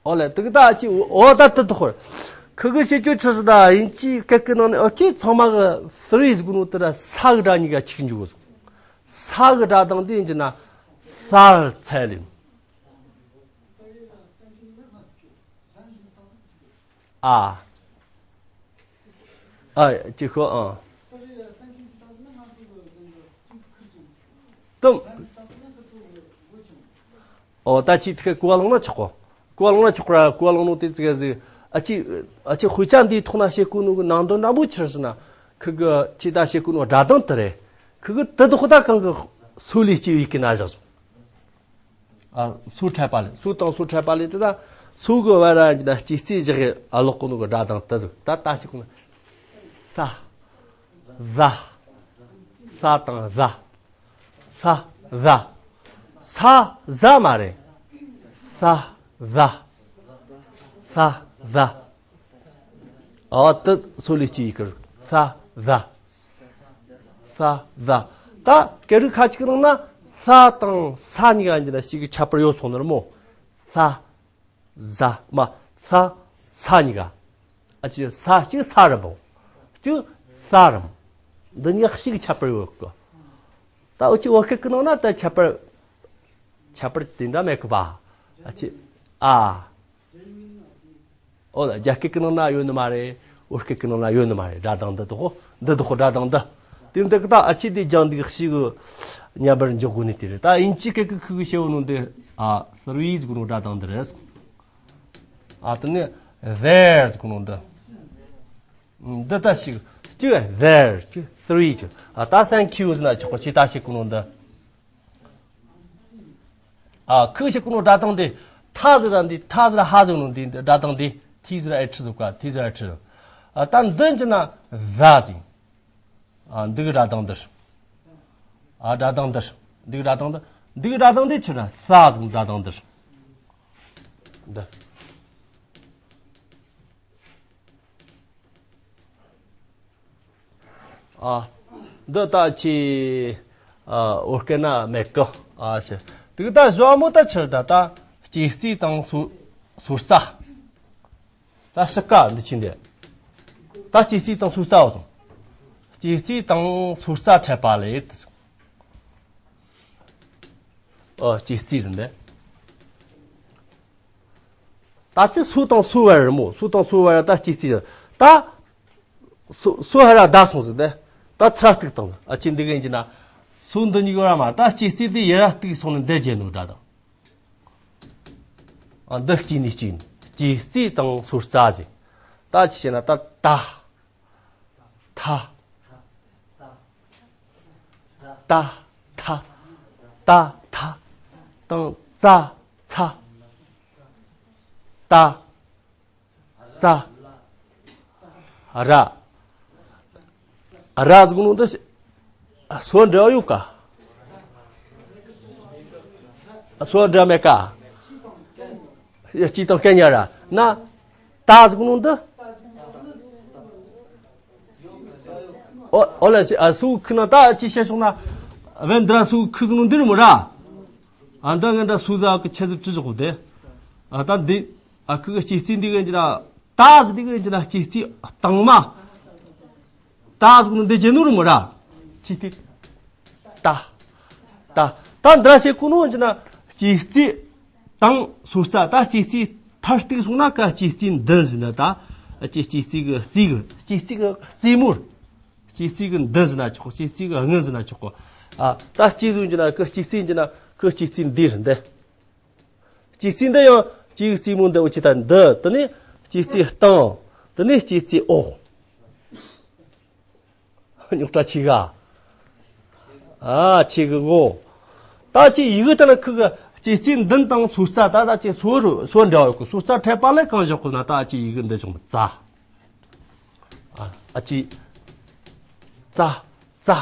ཨོ་ལེ་དུག་ད་ཅི་ཨོ་ད་དུ་དུ་ཧོར། ཁུ་གུ་ཤི་ཅུ་ཆི་སི་ད་དབྱིན་ཇིའི་སྐད་ཀྱི་ནང་ནས་ཨོ་ཅི་ཚང་མ་གི་three་ཟེར་གོ་ནོ་དེ་ར་ས་གི་སྒྲ་གཉིས་ཀ་ཆིག་འཇུག་གོ། ས་གི་སྒྲ་དང་དེ་ཡིན་གྱི་ན་ལྷར་འཚལ་ལེ། ཨ། ཨ་ཅི་ཁོ་ཨ། དུམ། ཨོ་ད་ཅི་ཐི་ཁ་གོ་བ་ལོང་ན་ཆོག་གོ། གོ་བ་ལོང་ན་ཆོག་ར་གོ་བ་ལོང་ནོ་དེ་ཙི་ག་ཟིག་ཨ་ཅི། ཨ་ཅི་དཔེ་ཆ་འདིའི་ཐོག་ན་བཤད་གོ་ནོ་གི་ནང་དོན་འདྲ་མོ་ཆི་ཟེར་ན། ཁི་གི་ཅི་ད་བཤད་གོ་ནོ་སྒྲ་གདངས་དེ་རེད། ཁི་གི་དེ་དོ་ཁོ་ད་གང་གི་སོ་ལས་སྐྱེ་བའི་གི་ན་བཞག་སོང་། ཨ་སོ་འཕྲད་པ་ལས་སོ་དང་སོ་འཕྲད་པ་ལས་དེ་ད་སོ་གི་བར་ར་ཡིན་ན་སྐྱེ་རྩིས་བཞག་གི་ཨ་ལོག་གོ་ནོ་གི་སྒྲ་གདངས་དེ་ཟིག་ད་ད་བཤད་གོ་ནོ། ས། ཟ། ས་དང་ཟ། ས། ཟ། ས། ཟ་མ་རེད། ས། ཟ། ས། ཟ། ཨ་དེ་སོ་ལས་སྐྱེ་ཡི་གི་ས། ཟ། ས། ཟ། ད་སྐད་རིགས་ཁ་ཅིག་གི་ནང་ན་ས་དང་ས་གཉིས་ཀ་འཇི་ན་ཞིག་གི་ཁྱད་པར་ཡོད་སོང་ནི་རེད་མོ། ས། ཟ། མ། ས། ས་གཉིས་ཀ་ཨ་ཅི་ས་གཅིག་ས་རེད་མོ། གཅིག་ས་རེད་མོ། འདི་གཉིས་ཀ་ཞིག་གི་ཁྱད་པར་ཡོད་གི་ད་འུ་ཅི་བོད་སྐད་གི་ནང་ན་ད་ཁྱད་པར། ཁྱད་པར་དེ་འདྲ་མེད་གི་པ། ཨ་ཅི། ཨ། ཨོ་ལ་རྒྱ་སྐད་གི་ནང་ན་ཡོད་ནི་མ་རེད། བོད་སྐད་གི་ནང་ན་ཡོད་ནི་མ་རེད། སྒྲ་གདངས་འདི་དོ་ཁོ་འདི་དོ་ཁོ་སྒྲ་གདངས་འདི། དེ་འདི་གི་ད་ཨ་ཅི་དེ་ལྗང་འདི་གི་ཞིག་གི་མཉམ་པར་འཇོག་དགོས་ནི་དེ་རེད། ད་དབྱིན་ཇི་སྐད་གི་ཁུ་གི་ཤེའུ་ནོ་འདི་ཨ་three ཟེར་གོ་ནོ་སྒྲ་གདངས་འདི་རེད། ཨ་དེ་ནི་there ཟེར་གོ་ནོ་འདི། འདི་ལྟ་ཞིག་གཅིག་there གཅིག་three གཅིག་ཨ་ད་thank you ཟེར་ན་ཆོག་གོ་ཅི་ལྟ་ཞིག་གོ་ནོ་འདི། ཨ་ཁུ་ཞིག་གོ་ནོ་སྒྲ་གདངས་འདི་ཐ་ཟེར་ར་འདི་ཐ་ཟེར་ཧ་ཟེར་ནོ་འདི་འདི་སྒྲ་གདངས་འདི་ཐི་ཟེར་ཨེ་ཁྲི་ཟེར་ག་ཐི་ཟེར་ཨེ་ཁྲི། ཨ་ད་འདི་འཇི་ན་ཟ་ཟིན། ཨ་འདི་གི་སྒྲ་གདངས་འདི། ཨ་སྒྲ་གདངས་འདི། འདི་གི་སྒྲ་གདངས་འདི། འདི་གི་སྒྲ་གདངས་འདི་ཆི་ར་ས་ཟིན་སྒྲ་གདངས་འདི། འདི། ཨ། འདི་ལྟ་ཅི། ཨ་བོད་སྐད་ན་མེད་གི་ཨ་ཞེ། དེ་གི་ད་བཟོ་མོ་ད་ཆི་ད་ད་སྐྱེ་རྩིས་དང་སོ་སོ་རྩ། ད་ཤི་ཀ་འདི་ཆི་འདི། ད་སྐྱེ་རྩིས་དང་སོ་རྩ་བ་སོང་། སྐྱེ་རྩིས་དང་སོ་རྩ་འཕྲད་པ་ལས། ཨ་སྐྱེ་རྩིས་རེད་འདི། ད་ཅི་སོ་དང་སོ་བར་རེད་མོ། སོ་དང་སོ་བར་ད་སྐྱེ་རྩིས་རེད། ད་སོ་སོ་ཧ་ར་ད་སོང་ཟིག་དེ། ད་ཚ་གཏུག་དང་ཨ་ཅི་འདི་གན་གྱི་ན། སོ་འདི་གཉིས་ཀ་ར་མ་ད་སྐྱེ་རྩིས་དེ་ཡེ་ར་གཏུག་སོང་ནས་འདི་བརྗེད་ནོ་སྒྲ་དང་། ཨ་འདི་གཅིག་ནས་གཅིག་ནས་སྐྱེ་རྩིས་དང་སོ་རྩ་ཟེར། ད་ཅི་བྱས་ན་ད་ད། ཐ། ད་ཐ། ད་ཐ། དང་ཙ་ཚ། ད་ཙ། ར། ར་ཟེར་གོ་ནོ་འདི་སོ་འདྲ་ཡོད་ཀ་སོ་འདྲ་མེད་ཀ་གཅིག་དང་སྐད་ཉར་ར་ན། ད་ཟེར་གོ་ནོ་འདི། ཨོ་ཨོ་ལ་ཨ་སུ་ཁུ་ན་ད་ཅི་བཤད་སོང་ན། བན་དྲ་སུ་ཁུ་ཟེར་ནོ་འདི་རུ་མོ་ར། ཨ་འདྲ་ངན་འདྲ་སུ་ཟ་གི་ཆེ་ཟིག་ཅི་ཟིག་གོ་དེ། ཨ་ད་འདི་ཨ་ཁུ་གི་སྐྱེ་རྩིས་འདི་གི་འཇི་ན་ད་ཟེར་འདི་གི་འཇི་ན་སྐྱེ་རྩིས་དང་མ། ད་ཟེར་གོ་ནོ་འདི་བརྗེད་ནོ་རུ་མོ་ར། ཅི་སྟེ། ད། ད། ད་འདྲ་བཤད་གོ་ནོ་འཇི་ན་སྐྱེ་རྩིས་དང་སོ་རྩ། ད་སྐྱེ་རྩིས་མཐར་གཏུག་སོང་ན་ཀ་སྐྱེ་རྩིས་མདུན་ཟེར་ན་ད། ཨ་ཅི་སྐྱེ་རྩིས་གི་རྩིས་གི་སྐྱེ་རྩིས་གི་རྩེ་མོར། སྐྱེ་རྩིས་གི་མདུན་ཟེར་ན་ཆོག་སྐྱེ་རྩིས་གི་སྔུན་ཟེར་ན་ཆོག་གོ་ཨ་ད་སྐྱེ་ཟུང་འཇི་ན་ཀི་སྐྱེ་རྩིས་འཇི་ན་ཀི་སྐྱེ་རྩིས་འདི་རེད་འདི། སྐྱེ་རྩིས་འདི་ཡང་སྐྱེ་རྩིས་མོ་འདི་འུ་ཅི་ད་འདི་དེ་ནི་སྐྱེ་རྩིས་སྟེང་། དེ་ནི་སྐྱེ་རྩིས་འོག་རྙོག་དྲ་ཆེ་ག་ཨ་ཆེ་གི་ངོ་། ད་ཅི་ཡི་གེ་ལྟར་ན་ཁུ་གི་སྐྱེ་རྩིས་མདུན་དང་སོ་རྩ། ད་ད་ཅི་སོ་རུ་སོ་འདྲ་བ་གི་སོ་རྩ་འཕྲད་པ་ལས་གང་བཞག་གོ་ན་ད་ཅི་ཡི་གེ་འདི་བྱུང་ཙ། ཨ་ཨ་ཅི། ཙ། ཙ།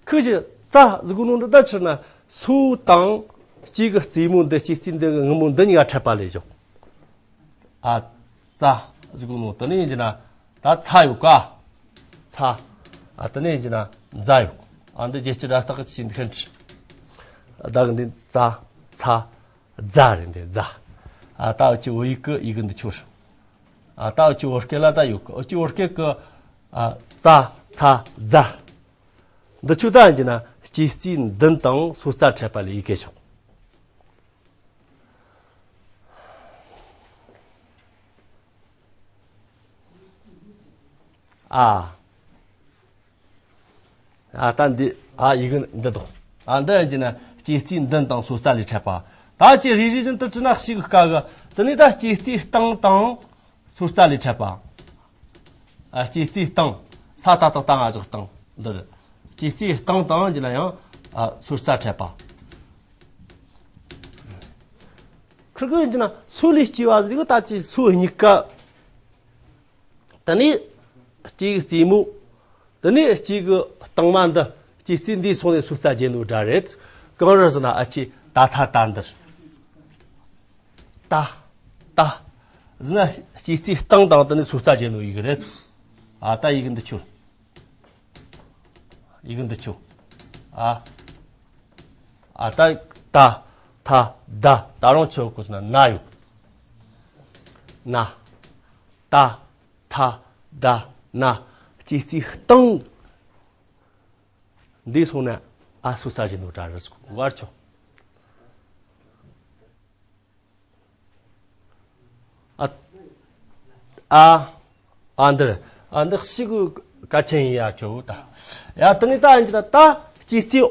ཁུ་ཅི་ཙ་ཟེར་གོ་ནོ་འདི་ད་ཕྱིར་ན་སོ་དང་སྐྱེ་གི་རྩེ་མོ་འདི་སྐྱེ་རྩིས་འདི་གི་སྔུན་མོ་འདི་གཉིས་ཀ་འཕྲད་པ་ལས་བཞག་ཨ། ཙ་ཟེར་གོ་ནོ་དེ་ནས་ཡིན་གྱི་ན་ད་ཚ་ཡོད་ཀ་ཚ། ཨ་དེ་ནས་ཡིན་གྱི་ན་ཛ་ཡོད། ཨ་འདི་རྒྱལ་སྤྱི་སྒྲ་རྟགས་ཀྱི་ཆེ་འདི་ཁན་ཁྲི། ཨ་ད་གི་འདི་ཙ་ཚ་ཛ་རེད་འདི་ཛ། ཨ་ད་འུ་ཅི་བོད་ཡིག་གི་ཡི་གེ་འདི་ཆོ་རེད། ཨ་ད་འུ་ཅི་བོད་སྐད་ལ་ད་ཡོད་ཀི་འུ་ཅི་བོད་སྐད་ཀི་ཨ་ཙ་ཚ་ཛ། འདི་ཆོ་ད་ཡིན་གྱི་ན་སྐྱེ་རྩིས་མདུན་དང་སོ་རྩ་འཕྲད་པ་ལས་ཡི་གེ་ཆོག་ཨ། ཨ་ད་འདི་ཨ་ཡི་གེ་འདི་དང་ ཨ། འདི་ཡིན་གྱི་ན་སྐྱེ་རྩིས་མདུན་དང་སོ་རྩ་ལས་འཕྲད་པ། ད་ཅི་རེ་རེ་བཞིན་དུ་བྲིས་ན་ཞིག་དཀའ་གི། དེ་ནས་ད་སྐྱེ་རྩིས་སྟེང་དང་སོ་རྩ་ལས་འཕྲད་པ། ཨ། སྐྱེ་རྩིས་སྟེང་། ས་ད་བཏགས་སྟ་ང་བཞག་སྟེང་། འདིར་སྐྱེ་རྩིས་སྟེང་དང་ཡིན་གྱི་ན་ཡང་། ཨ། སོ་རྩ་འཕྲད་པ། ཁིར་གི་ཡིན་གྱི་ན་སོ་ལས་སྐྱེ་བ་ཟིག་ད་ཅི་སོ་གཉིས་ཀ། དེ་ནས་སྐྱེ་གི་རྩེ་མོ། དེ་ནས་སྐྱེ་གི་སྟེང་མ་འདི། སྐྱེ་རྩིས་འདི་སོང་ནས་སོ་རྩ་བརྒྱབ་ནོ་འདྲ་རེད། གང་རེད་ཟེར་ན་ཨ་ཅེ་ད་ཐ་ད་འདིར། ད། ད། ཟེར་ན་སྐྱེ་རྩིས་སྟེང་དང་དེ་ནས་སོ་རྩ་བརྒྱབ་ནོ་ཡི་གེ་རེད། ཨ། ད་ཡི་གེ་འདི་ཆོད། ཡི་གེ་འདི་ཆོད། ཨ། ཨ། ད། ད། ཐ། ད། ད་རུང་ཆོད་གོ་ཟེར་ན་ན་ཡོད། ན། ད། ཐ། ད། ན། སྐྱེ་རྩིས་སྟེང་། འདི་སོང་ན་ཨ་སོ་རྩ་བརྒྱབ་ནོ་འདྲ་རེད་ཟེར་གོ་བར་ཆོག། ཨ། ཨ། ཨ་འདིར། ཨ་འདི་ཞིག་གི་གལ་ཆེན་ཡིན་ཡ་ཆོག་ད། ཡ། དེ་ནས་ད་ཡིན་གྱི་ད་ད་སྐྱེ་རྩིས་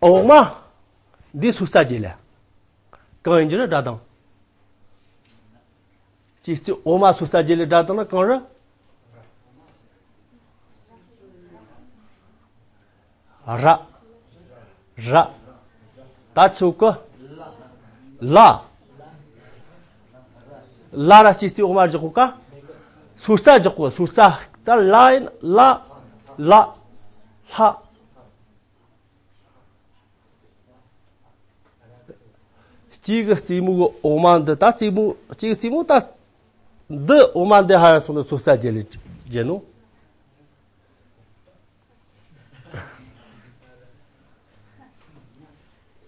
འོག་མ་འདི་སོ་རྩ་བརྒྱབ་ལ། གང་ཡིན་གྱི་རེད་སྒྲ་གདངས། སྐྱེ་རྩིས་འོག་མ་སོ་རྩ་བརྒྱབ་ལ་སྒྲ་གདངས་ན་གང་རེད། ར། ར། ད་ཆོག་གི། ལ། ལ་ར་སྐྱེ་རྩིས་འོག་མ་རྒྱག་གོ་ཀ། སོ་རྩ་རྒྱག་གོ། སོ་རྩ། ད་ལ་ཡིན། ལ། ལ། ལྷ། སྐྱེ་གི་རྩེ་མོ་གི་འོག་མ་འདི། ད་རྩེ་མོ། སྐྱེ་གི་རྩེ་མོ་ད་འདི་འོག་མ་འདི་ཧར་སོང་ནས་སོ་རྩ་བརྒྱབ་ལ་བརྒྱབ་ནོ།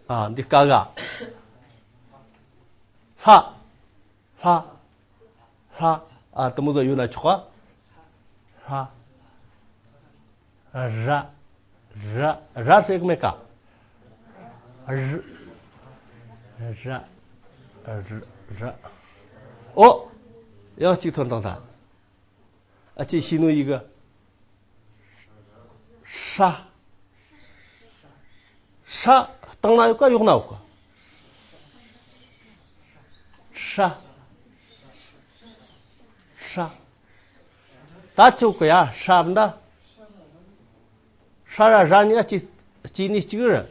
ཨ། འདི་དཀའ་ག། ལྷ། ལྷ། ལྷ། ཨ། དེ་མོ་ཟིག་ཡོད་ན་ཆོག་ག། ལྷ། ར། ར། ར་ཟེར་གི་མེད་ཀ། ར། ར། ར། ར། ཨོ། ཡང་གཅིག་ཐོན་དང་ད། ཨ་ཅེ་ཤི་ནོ་ཡི་གེ། ཧྲ། ཧྲ། སྟེང་ན་ཡོད་ཀ་འོག་ན་ཡོད་ཀ། ཧྲ། ཧྲ། ད་ཆོག་གི་ཡ། ཧྲ་འདི། ཧྲ་ར་ར་གཉིས་ཀ་སྐྱེ་སྐྱེ་ནི་གཅིག་རེད།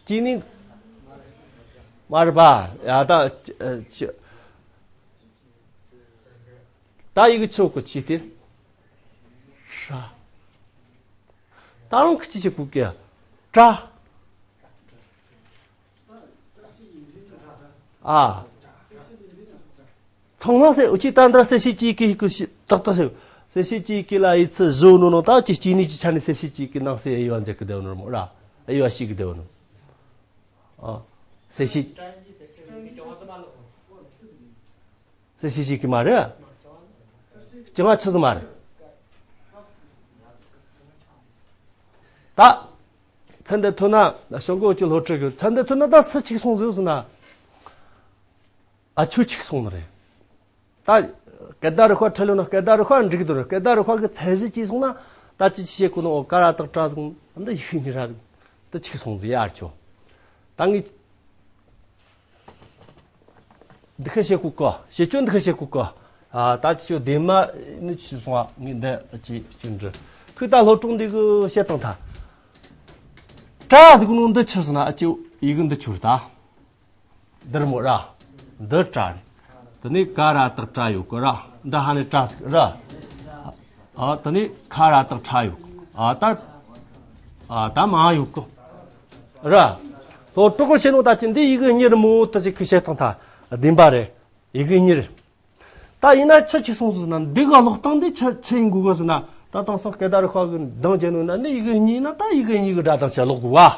སྐྱེ་ནི་མ་རེད་པ། ཡ། ད་ཅི། ད་ཡི་གེ་ཆོག་གི། ཅི་སྟེ། ཧྲ། ད་རུང་གི་ཅི་བྱེད་དགོས་ཀྱི། ཏྲ། ཨ། ཚང་མ་སེ་འུ་ཅི་ད་འདྲ་སེ་ཤི་ཅི་གི་གི་ཤི་ཏག་ཏག་སེ། སེ་ཤི་ཅི་གི་ལ་ཡི་ཚི་བཟོ་ནོ་ནོ་ད་ཅི་སྐྱེ་ནི་ཅི་ཆ་ནི་སེ་ཤི་ཅི་གི་ནང་སེ་ཨེ་ཡོད་འཛེག་གི་བསྡད་ནོ་ར་མོ་ར། ཨེ་ཡོད་ཤི་གི་བསྡད་ནོ། ཨ། སེ་ཤི། སེ་ཤི་ཅི་གི་མ་རེད། ཅི་མ་ཆི་ཟི་མ་རེད། ད། ཚན་འདི་ཐོན་ན་ཞོག་གོ་ཅི་ལྷོ་ཁྲིད་གི། ཚན་འདི་ཐོན་ན་ད་སུ་ཆིག་སོང་ཟིག་ཟེར་ན། ཨ་ཆོ་ཆིག་སོང་ནི་རེད། ད་སྐད་བརྡ་རིག་པ་ཁྲིད་ལོ་ན་སྐད་བརྡ་རིག་པ་འགྲིག་འདུག་རེད། སྐད་བརྡ་རིག་པ་གི་ཚད་གཞི་ཅི་སོང་ན། ད་ཅི་ཅི་བྱེད་གོ་ནོ། ཨོ་ཀ་ར་བཏགས་ཀྲ་ཟིག་འདི་ཡི་གེ་གཉིས་ར་ཟིག་འདི་ཆིག་སོང་ཟིག་ཡ་ཆོ། ད་ངས་འདི་ཁ་བཤད་གོ་གི། བཤད་ཆོ་འདི་ཁ་བཤད་གོ་གི། ཨ། ད་ཅི་ཆོ་བདེ་མ་ནི་ཆི་སོང་བ། ངས་འདི་ཅི་ཅི་འདྲི། ཁོས་ད་སློབ་ཕྲུག་འདི་གི་བཤད་སྟངས་ཐ། ཀྲ་ཟིག་ནོ་འདི་ཆི་ཟེར་ན། ཨ་ཅེ་ཡི་གེ་འདི་ཆོ་རེད་ད། འདིར་མོ་ར། འདི་ཀྲ་རེད། དེ་ནས་ཀ་ར་བཏགས་ཀྲ་ཡོད་གི་ར། འདི་ཧ་ནས་ཀྲ་ཟིག་ར། ཨ། དེ་ནས་ཁ་ར་བཏགས་ཁྲ་ཡོད་གི། ཨ། ད། ཨ། ད་མ་ཡོད་གི་ར། སློབ་ཕྲུག་གི་བཤད་ནོ་ད་ཅི་འདི་ཡི་གེ་གཉིས་རེད་མོ། ད་ཅི་ཁོས་བཤད་སྟངས་ཐ་བདེན་པ་རེད། ཡི་གེ་གཉིས་རེད། ད་ཡིན་ན་ཆི་ཆིག་སོང་ཟིག་ཟེར་ན། འདི་གི་ཀློག་སྟངས་འདི་ཆི་ཆི་ཡིན་དགོས་གི་ཟེར་ན། ད་དེང་སང་སྐད་བརྡ་རིག་པ་གི་གདངས་བརྒྱབ་ནོ་ན་འདི་ཡི་གེ་གཉིས་ན་ད་ཡི་གེ་གཉིས་གི་སྒྲ་གདངས་བྱས་ཀློག་དགོས་བ།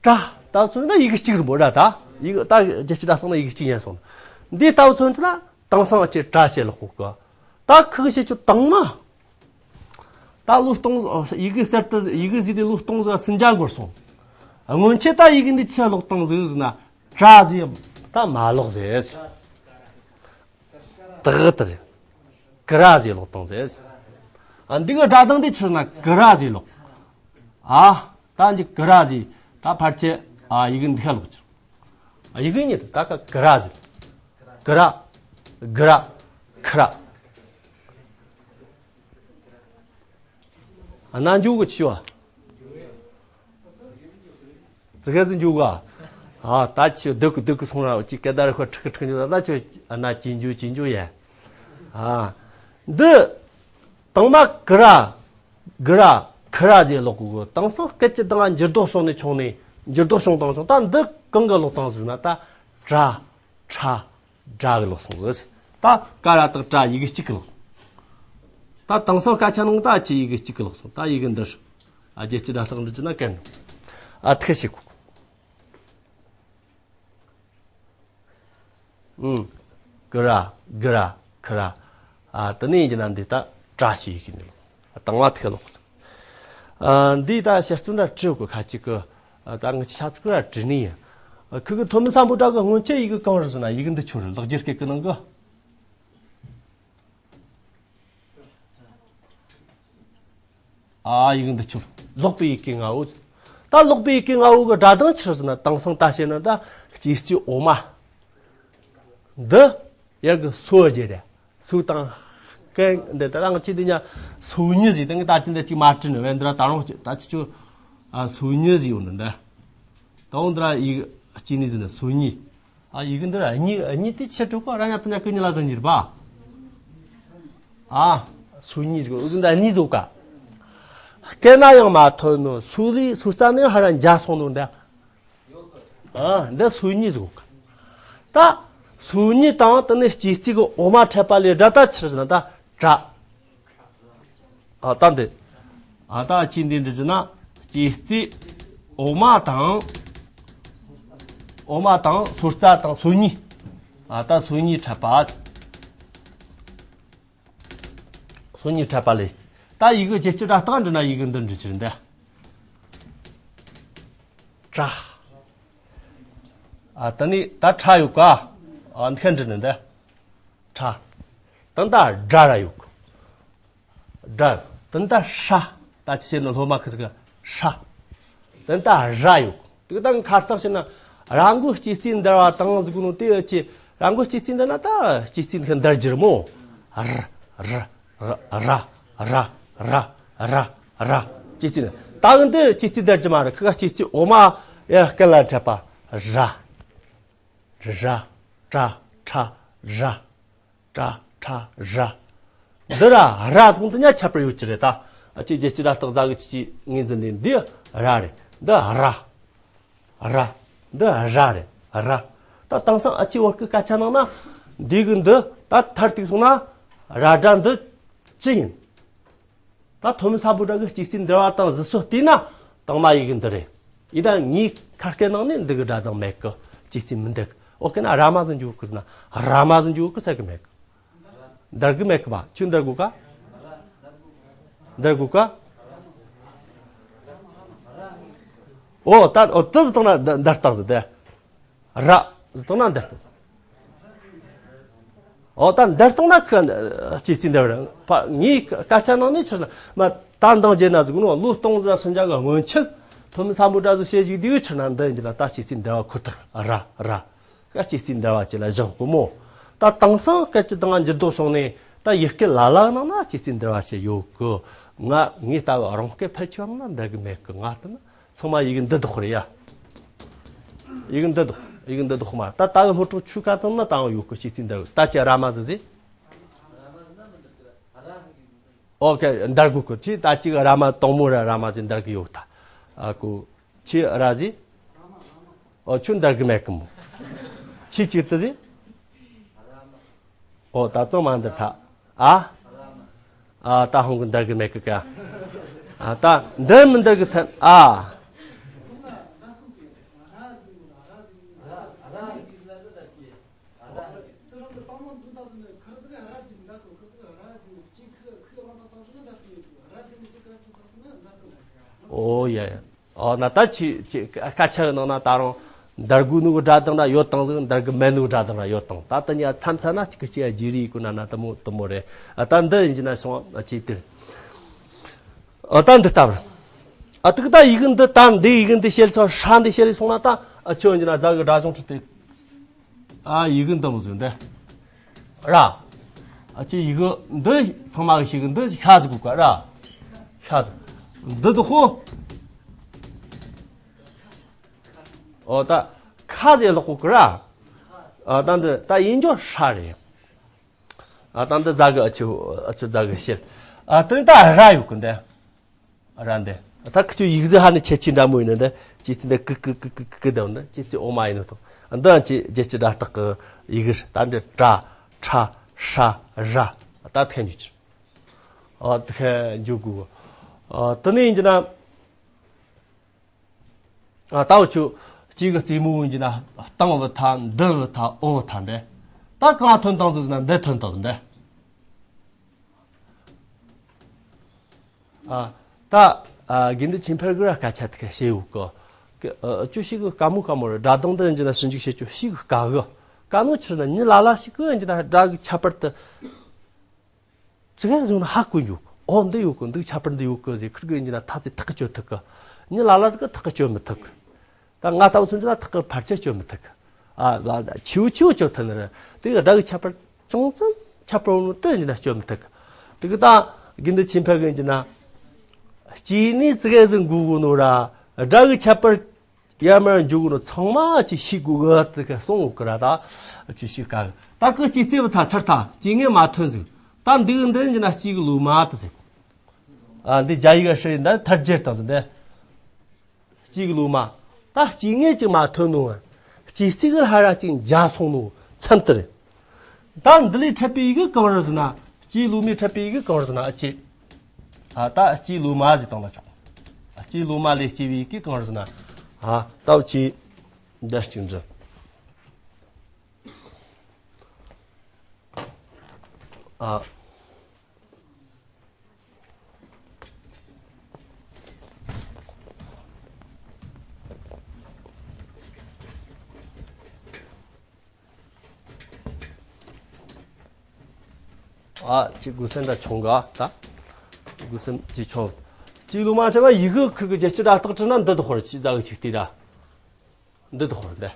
ཀྲ། ད་མཚོན་ན་ཡི་གེ་གཅིག་རེད་མོ་ར་ད། ཡི་གེ་ད་རྒྱལ་སྤྱི་སྒྲ་གདངས་ན་ཡི་གེ་གཅིག་ཡིན་སོང་། འདི་ད་མཚོན་ན་དེང་སང་ཅི་ཀྲ་བྱས་ཀློག་གོ་གི། ད་ཁི་གི་བཤད་ཆོ་དང་མ། ད་ལོ་སྟོང་ཡི་གེ་གསར་དུ་ཡི་གེ་ཟིག་དེ་ལོ་སྟོང་ཟིག་སུན་འཇག་འགོར་སོང་། སྔོན་ཆད་ད་ཡི་གེ་འདི་ཆི་ཀློག་སྟངས་ཟིག་ཟེར་ན། ཀྲ་ཟིག་ད་མ་ཀློག་ཟེར། ཏག་ཏག་རེད། ཀ་ར་ཟིག་ཀློག་སྟངས་ཟེར། ཨ། འདི་གི་སྒྲ་གདངས་དེ་ཆི་ཟེར་ན་ཀི་ར་ཟེར་ལོག། ཨ། ད་འདི་ཀི་ར་ཟེར། ད་ཕལ་ཆེར་ཨ་ཡི་གེ་འདི་ཁ་ལོག་ཅིག། ཨ། ཡི་གེ་གཉིས་ད་ཀ་ཀི་ར་ཟེར། ཀི་ར། གི་ར། ཁི་ར། ཨ། ན་འཇུག་གི་ཆི་བ། ཙི་གེ་ཙི་འཇུག་ག། ཨ། ད་ཆི་སྡུག་གི་སྡུག་གི་སོང་ར་ཅིག་སྐད་བརྡ་རེ་ཁོ་ཁྲིག་ཁྲིག་འཇུག་ད་ད་ཆི་ཨ་ན་ཅི་འཇུག་ཅི་འཇུག་ཡ། ཨ། འདི། དང་མ་ཀི་ར། གི་ར། ཁི་ར་ཟེར་ལོག་གི། དེང་སང་སྐད་ཀྱི་གདངས་འགྱུར་ལྡོག་བྱུང་ནས་བྱུང་ནས་འགྱུར་ལྡོག་བྱུང་དང་བྱུང་། ད་འདི་གང་གི་ལོག་སྟངས་ཟེར་ན་ད་ཏྲ། ཁྲ། སྒྲ་གི་ལོག་སོང་ཟིག། ད་ཀ་ར་དང་ཏྲ་ཡི་གེ་གཅིག་གི་ལོག། ད་དེང་སང་སྐད་ཆ་ནང་ད་ཆི་ཡི་གེ་གཅིག་གི་ལོག་སོང་། ད་ཡི་གེ་འདི་ར། ཨ། རྒྱལ་སྤྱི་སྒྲ་རྟགས་འདི་ཅི་ན་ཀན། ཨ། ཐེ་ཤི་གུ། ཨུམ། གི་ར། གི་ར། ཁི་ར། ཨ། དེ་ནས་ཡིན་གྱི་ན་འདི་ད་ཏྲ་ཞིག་ཡིན་གྱི་འདི་ལོག། དང་བ་ཐེ་ལོག། ཨ། འདི་ད་ཤ་སྟོན་ར་བྲི་གོ་ཁ་ཅིག་གི། ཨ། ད་ངི་ཆ་ཚིག་ར་བྲི་ནི་ཡིན། ཨ། ཁུ་གི་ཐོན་མི་སམ་བྷོ་ཊ་གི་སྔོན་ཆད་ཡི་གེ་གང་རེད་ཟེར་ན་ཡི་གེ་འདི་ཆོ་རེད། ལེགས་སྦྱར་སྐད་ཀྱི་ནང་གི། ཨ། ཡི་གེ་འདི་ཆོ་ལོག་པའི་ཡི་གེ་ལྔ་བོ། ད་ལོག་པའི་ཡི་གེ་ལྔ་བོ་གི་སྒྲ་གདངས་ཆི་རེད་ཟེར་ན་དེང་སང་ད་བཤད་ན་ད་སྐྱེ་སྐྱེ་འོ་མ། འདི་ཡར་གི་སོ་རྒྱས་རེད། སོ་དང་ཀན་འདི་ད་ང་ཆི་འདི་ཉ་སོ་ཉི་ཟིག་ད་ངི་ད་ཅི་འདི་ཅིག་མ་བྲིས་ནི་བས་འདི་ར་ད་རུང་ད་ཅི་ཆོ། ཨ། སོ་ཉི་ཟིག་ཡོད་ནི་འདི། ད་འོང་འདི་ར་ཡི་གེ་ཅི་ནི་ཟིག་ནི་སོ་ཉི། ཨ། ཡི་གེ་འདི་ར་གཉིས་གཉིས་དེ་ཆི་འགྲོ་གོ་ར་ཉ་ད་ཉ་ཀི་ཉི་ལ་ཟིན་གྱི་རེད་པ། ཨ། སོ་གཉིས་ཟིག་འུ་ཟིན་ད་གཉིས་ཟིག་ག། སྐད་ན་ཡང་མ་ཐོན་ནོ། སོ་ལི་སོ་རྩ་ནས་ཧ་ར་འཇའ་སོང་ནོ་འདི། ཨ། འདི་སོ་གཉིས་ཟིག་ག། ད་སོ་གཉིས་དང་དེ་ནས་སྐྱེ་སྐྱེ་གི་འོ་མ་འཕྲད་པ་ལས་སྒྲ་ད་ཆི་ཟིན་ད་ཏྲ། ཨ། ད་འདི། ཨ། ད་ཅི་འདི་འདྲི་ཟེར་ན་སྐྱེ་རྩི་འོ་མ་དང་། འོ་མ་དང་སོ་རྩ་དང་སོ་གཉིས། ཨ། ད་སོ་གཉིས་འཕྲད་པ། སོ་གཉིས་འཕྲད་པ་ལས། ད་ཡི་གེ་རྒྱལ་སྤྱི་སྒྲ་རྟགས་འདྲི་ན་ཡི་གེ་འདི་འདྲི་ཅི་རེད་འདི། ཏྲ། ཨ། ད་ནི་ད་ཁྲ་ཡོད་ག། ཨ། འདི་ཁ་འདྲི་ནི་འདི། ཁྲ། ད་ད་སྒྲ་ར་ཡོད་ག། སྒྲ། ད་ད་ཧྲ། ད་ཅི་བྱས་ནི་སློབ་མ་ཁི་ཟིག་གི་ཧྲ། ད་ད་ར་ཡོད་ག། དེ་ད་ཁ་ཚག་བྱས་ན་ར་མགོ་སྐྱེ་རྩི་འདར་བ་དང་ཟིག་ནོ་དེ་ཡོད་ཀྱི། ར་མགོ་སྐྱེ་རྩི་འདར་ན་ད་སྐྱེ་རྩི་འདི་འདར་རྒྱུ་རེད་མོ། ར་ར་ར་ར་ར་ར་ར། སྐྱེ་རྩི་འདི་ད་གི་འདི་སྐྱེ་རྩི་འདར་རྒྱུ་མ་རེད། ཁི་ག་སྐྱེ་རྩི་འོ་མ་ཡ་སྐད་ལ་འཕྲད་པ། ར། ར། ཏྲ། ཁྲ། ར། ཏྲ། ཁྲ། ར། འདི་ར་ར་ཚོང་དུ་ཉ་ཁྱད་པར་ཡོད་ཀྱི་རེད་ད། ཨ་ཅེ་རྒྱལ་སྤྱི་ར་རྟགས་ཟ་གི་ཅི་ཅི་ངོས་འཛིན་ནས་འདི་ར་རེད། འདི་ར། ར། འདི་ར་རེད། ར། ད་དེང་སང་ཨ་ཅེ་བོད་སྐད་སྐད་ཆ་ནང་ན་འདི་གི་འདི་ད་མཐར་གཏུགས་སོང་ན་ར་སྒྲ་འདི་ཅི་ཡིན། ད་ཐོན་མི་སམ་བྷོ་ཊ་གི་སྐྱེ་རྩི་འདར་བ་དང་གཟུགས་སོགས་བལྟས་ན་དང་མ་ཡི་གེ་འདི་རེད། ཡིན་ད་ངའི་ཁ་སྐད་ནང་ནས་འདི་གི་སྒྲ་གདངས་མེད་གི། སྐྱེ་རྩི་མི་འདུག། འོ་གི་ན་ར་མ་ཟིག་འཇུག་གི་ཟེར་ན་ར་མ་ཟིག་འཇུག་གི་ཟེར་གི་མེད་གི། འདར་གི་མེད་གི་བ། ཁྱོད་འདར་དགོས་ག། འདར་དགོས་ག། ཨོ་ད་ཨོ་ད་ཟིག་བཏང་ན་འདར་བཏང་ཟིག་དེ། ར་ཟིག་བཏང་ན་འདར་བཏང་ཟིག། ཨོ་ད་འདར་བཏང་ན་ཁི་སྐྱེ་རྩི་འདར་བ་རེད། ཕ་ངའི་སྐད་ཆ་ནང་ནས་ཕྱིར་ན་མ་ད་འདང་བརྗེད་ན་ཟིག་ནོ། ལོ་སྟོང་ཟིག་སུམ་བརྒྱ་གི་སྔོན་ཆད་ཐོན་མི་སམ་བྷོ་ཊ་ཟིག་བཤད་ཞིག་དུས་ཕྱིར་ན་འདི་ཡིན་གྱི་ལ་ད་སྐྱེ་རྩི་འདར་བ་ཁོ་ཐག་ར་ར། ཀ་སྐྱེ་རྩི་འདར་བ་ཅིག་ལ་བཞག་གོ་མོ། ད་དེང་སང་སྐད་ཀྱི་གདངས་འགྱུར་ལྡོག་བྱུང་ནས་ད་ཡུལ་སྐད་ལ་ལ་ནང་ན་སྐྱེ་རྩི་འདར་བ་ཞིག་ཡོད་གི། ང་ངའི་ལྟ་བུ་རང་སྐད་ཕལ་ཆེ་བ་ནང་ན་འདར་གི་མེད་གི། ང་ལྟ་ན་ཚང་མ་ཡི་གེ་འདི་ལྡོག་རེད་ཡ། ཡི་གེ་འདི་ལྡོག། ཡི་གེ་འདི་ལྡོག་མ་ད་ལྟ་གི་སློབ་ཕྲུག་ཆུ་ཁ་དང་ན་དང་ཡོད་གི་སྐྱེ་རྩི་འདར་བ། ད་ཅི་ར་མ་ཟིག་ཟིག། ཨོ་ཁེ་འདར་གི་གོ་ཅི་ད་ཅི་ར་མ་དང་མོ་ར་ར་མ་ཟིག་འདར་གི་ཡོད་ད། ཨ་གོ། ཁྱི་ར་ཟི། ཨོ་ཁྱོད་འདར་གི་མེད་གི་མོ། ཁྱི་གཅིག་ཏུ་ཟི། ཨོ་ད་ཙང་མ་འདར་ཐ། ཨ། ཨ་ད་ཧོང་གི་འདར་གི་མེད་གི་ཀ། ཨ་ད་འདར་མི་འདར་གི་ཚན་ཨ། ཨོ་ཡ་ཡ། ཨོ་ན་ད་ཆི་ཆི་སྐད་ཆ་གི་ནང་ན་ད་རུང་འདར་དགོས་ནོ་གི་སྒྲ་གདངས་ར་ཡོད་དང་ཟིག། འདར་གི་མེད་ནོ་གི་སྒྲ་གདངས་ར་ཡོད་དང་། ད་ད་ཉ་མཚམས་མཚམས་ན་གཅིག་གི་གཅིག་ཡ་བརྗེ་རེས་ཡེད་དགོས་ན་ན་དེ་མོ་དེ་མོ་རེད། ཨ་ད་འདི་ཡིན་གྱི་ན་སོང་ཨ་ཅིག་དེར། ཨ་ད་འདི་ལྟ་བུར། ཨ་དེ་གི་ད་ཡི་གེ་འདི་ད་འདི་ཡི་གེ་འདི་བཤད་ཚོ་ཧྲ་འདི་བཤད་ལས་སོང་ན་ད་ཨ་ཁྱོད་འཇི་ན་རྫ་གི་སྒྲ་གཞུང་ཁྲིད་དེ། ཨ་ཡི་གེ་འདི་མོ་ཟིག་འདི། ར། ཨ་ཅི་ཡི་གེ་འདི་ཚང་མ་གི་ཤེས་གི་འདི་ཤ་ཟིག་གོ་ག་ར། ཤ་ཟིག་འདི་དུ་ཧོ། ཨོ་ད་ཁ་ཟེ་ལོག་གོ་གི་ར། ཨ་ད་འདི་ད་ཡིན་འཇོ་ཧྲ་རེད། ཨ་ད་འདི་རྫ་གི་ཨ་ཆུ་ཨ་ཆུ་རྫ་གི་བཤད། ཨ་དེ་ད་ར་ཡོད་གི་འདི། ར་འདི། ད་ཁི་ཆུ་ཡིག་གཟུགས་ཧ་ནི་ཁྱད་ཆོས་འདྲ་མོ་ཡིན་ནི་འདི། ཅི་ཙི་འདི་ཀི་ཀི་ཀི་ཀི་ཀི་ཀི་འདི་འདི་ཅི་ཙི་ཨོ་མ་ཡིན་ནི་དང་། འདི་ཅི་རྒྱལ་སྤྱི་སྒྲ་རྟགས་གི་ཡིག་ར། ད་འདི་ཏྲ་ཁྲ་ཧྲ་ར། ད་ཐེན་འཇུག་ཅིར། ཨ་ཐེན་འཇུག་གུ། ཨ་དེ་ནས་ཡིན་གྱི་ན། ཨ་ད་འུ་ཆུ་གཅིག་གི་རྩེ་མོ་ཡིན་གྱི་ན་སྟེང་བུ་ཐ་འདི་བུ་ཐ་ཨོ་བུ་ཐ་འདི། ད་གང་ཐོན་བཏང་ཟིག་ཟེར་ན་འདི་ཐོན་བཏང་ཟིག་འདི། ཨ་ད་ཨ་དགེ་འདུན་ཆོས་འཕེལ་གི་ར་སྐད་ཆ་དེ་ག་བཤད་ཡོད་གི། ཨ་ཅུ་ཞིག་གི་དཀའ་མོ་དཀའ་མོ་རེད། སྒྲ་གདངས་འདི་ཡིན་གྱི་ན་ཞིབ་འཇུག་བྱེད་ཅུ་ཞིག་གི་དཀའ་གི། དཀའ་ནོ་ཆི་ན་མྱི་ལ་ལ་ཞིག་གི་ཡིན་གྱི་ན་སྒྲ་གི་ཁྱད་པར་དུ། ཙི་གེ་བཟུང་ན་ཧ་གོ་འཇུག་ཨོ་འདི་ཡོད་གི། འདི་ཁྱད་པར་འདི་ཡོད་གི་ཟེར་ཁིར་གི་ཡིན་གྱི་ན་ཐ་ཚིག་ཐག་གཅོད་ཐུབ་གི། མྱི་ལ་ལ་ཟིག་གི་ཐག་གཅོད་མི་ཐུབ་གི། ད་ང་ལྟ་བུ་སུན་ཅི་ན་ཐག་གི་ཕར་ཆེར་གཅོད་མི་ཐུབ་གི། ཨ་ལ་ཆེའུ་ཆེའུ་གཅོད་ཐུབ་ནི་རེད། དེ་གི་སྒྲ་གི་ཁྱད་པར་ཅུང་ཙམ་ཁྱད་པར་འོང་ནོ་དེ་ཡིན་གྱི་ན་གཅོད་མི་ཐུབ་གི། དེ་གི་ད་དགེ་འདུན་ཆོས་འཕེལ་གི་ཡིན་གྱི་ན། སྐྱེས་ནས་ཙི་གེ་ཟིག་འགུལ་གོ་ནོ་ར། སྒྲ་གི་ཁྱད་པར་ཡར་མར་འཇུག་གོ་ནོ་ཚང་མ་ཅིག་ཤེས་དགོས་གི། དེ་ག་སོང་གི་ར་ད་ཅིག་ཤེས་དཀའ་གི། ད་ཁི་སྐྱེས་རྩེ་བུ་ཚ་ཚར་ཐ་སྐྱེས་ངན་མ་ཐོན་ཟིག་ད་འདི་གི་འདི་ཡིན་གྱི་ན་སྐྱེས་གི་ལོ་མ་དེ་ཟིག་ཨ་འདི་རྒྱ་ཡིག་ག་ཧྲི་ཡིན་ད་ཐར་རྒྱལ་དང་ཟིག་འདི། སྐྱེས་གི་ལོ་མ། ད་སྐྱེས་ངན་ཅིག་མ་ཐོན་ནོ། སྐྱེས་རྩེ་གི་ཧ་ར་ཅིག་འཇའ་སོང་ནོ་མཚམས་དེ་རེད། ད་འདི་ལས་འཕྲད་པའི་ཡི་གེ་གང་རེད་ཟེར་ན། སྐྱེས་ལོ་མས་འཕྲད་པའི་ཡི་གེ་གང་རེད་ཟེར་ན་ཨ་ཅེ། ཨ་ད་སྐྱེས་ལོ་མ་ཟེར་བཏང་ན་ཆོག་ཨ་སྐྱེས་ལོ་མ་ལས་སྐྱེས་པའི་ཡི་གེ་གང་རེད་ཟེར་ན། ཨ་ད་འུ་ཅེ་འདི་གཅིག་འདྲི། ཨ། ཨ་ཅི་གུ་སེམས་ད་ཆུང་ག་ད། གུ་སེམས་ཅི་ཆུང་། ཅི་ལུ་མ་ཁྲེ་བ་ཡི་གུ་ཁུ་གུ་ཇེ་ཅི་ད་རྟགས་བྲི་ན་འདི་དུ་ཧོར་ཅི་ཟ་གི་ཅིག་ཏི་ད། འདི་དུ་ཧོར་འདི།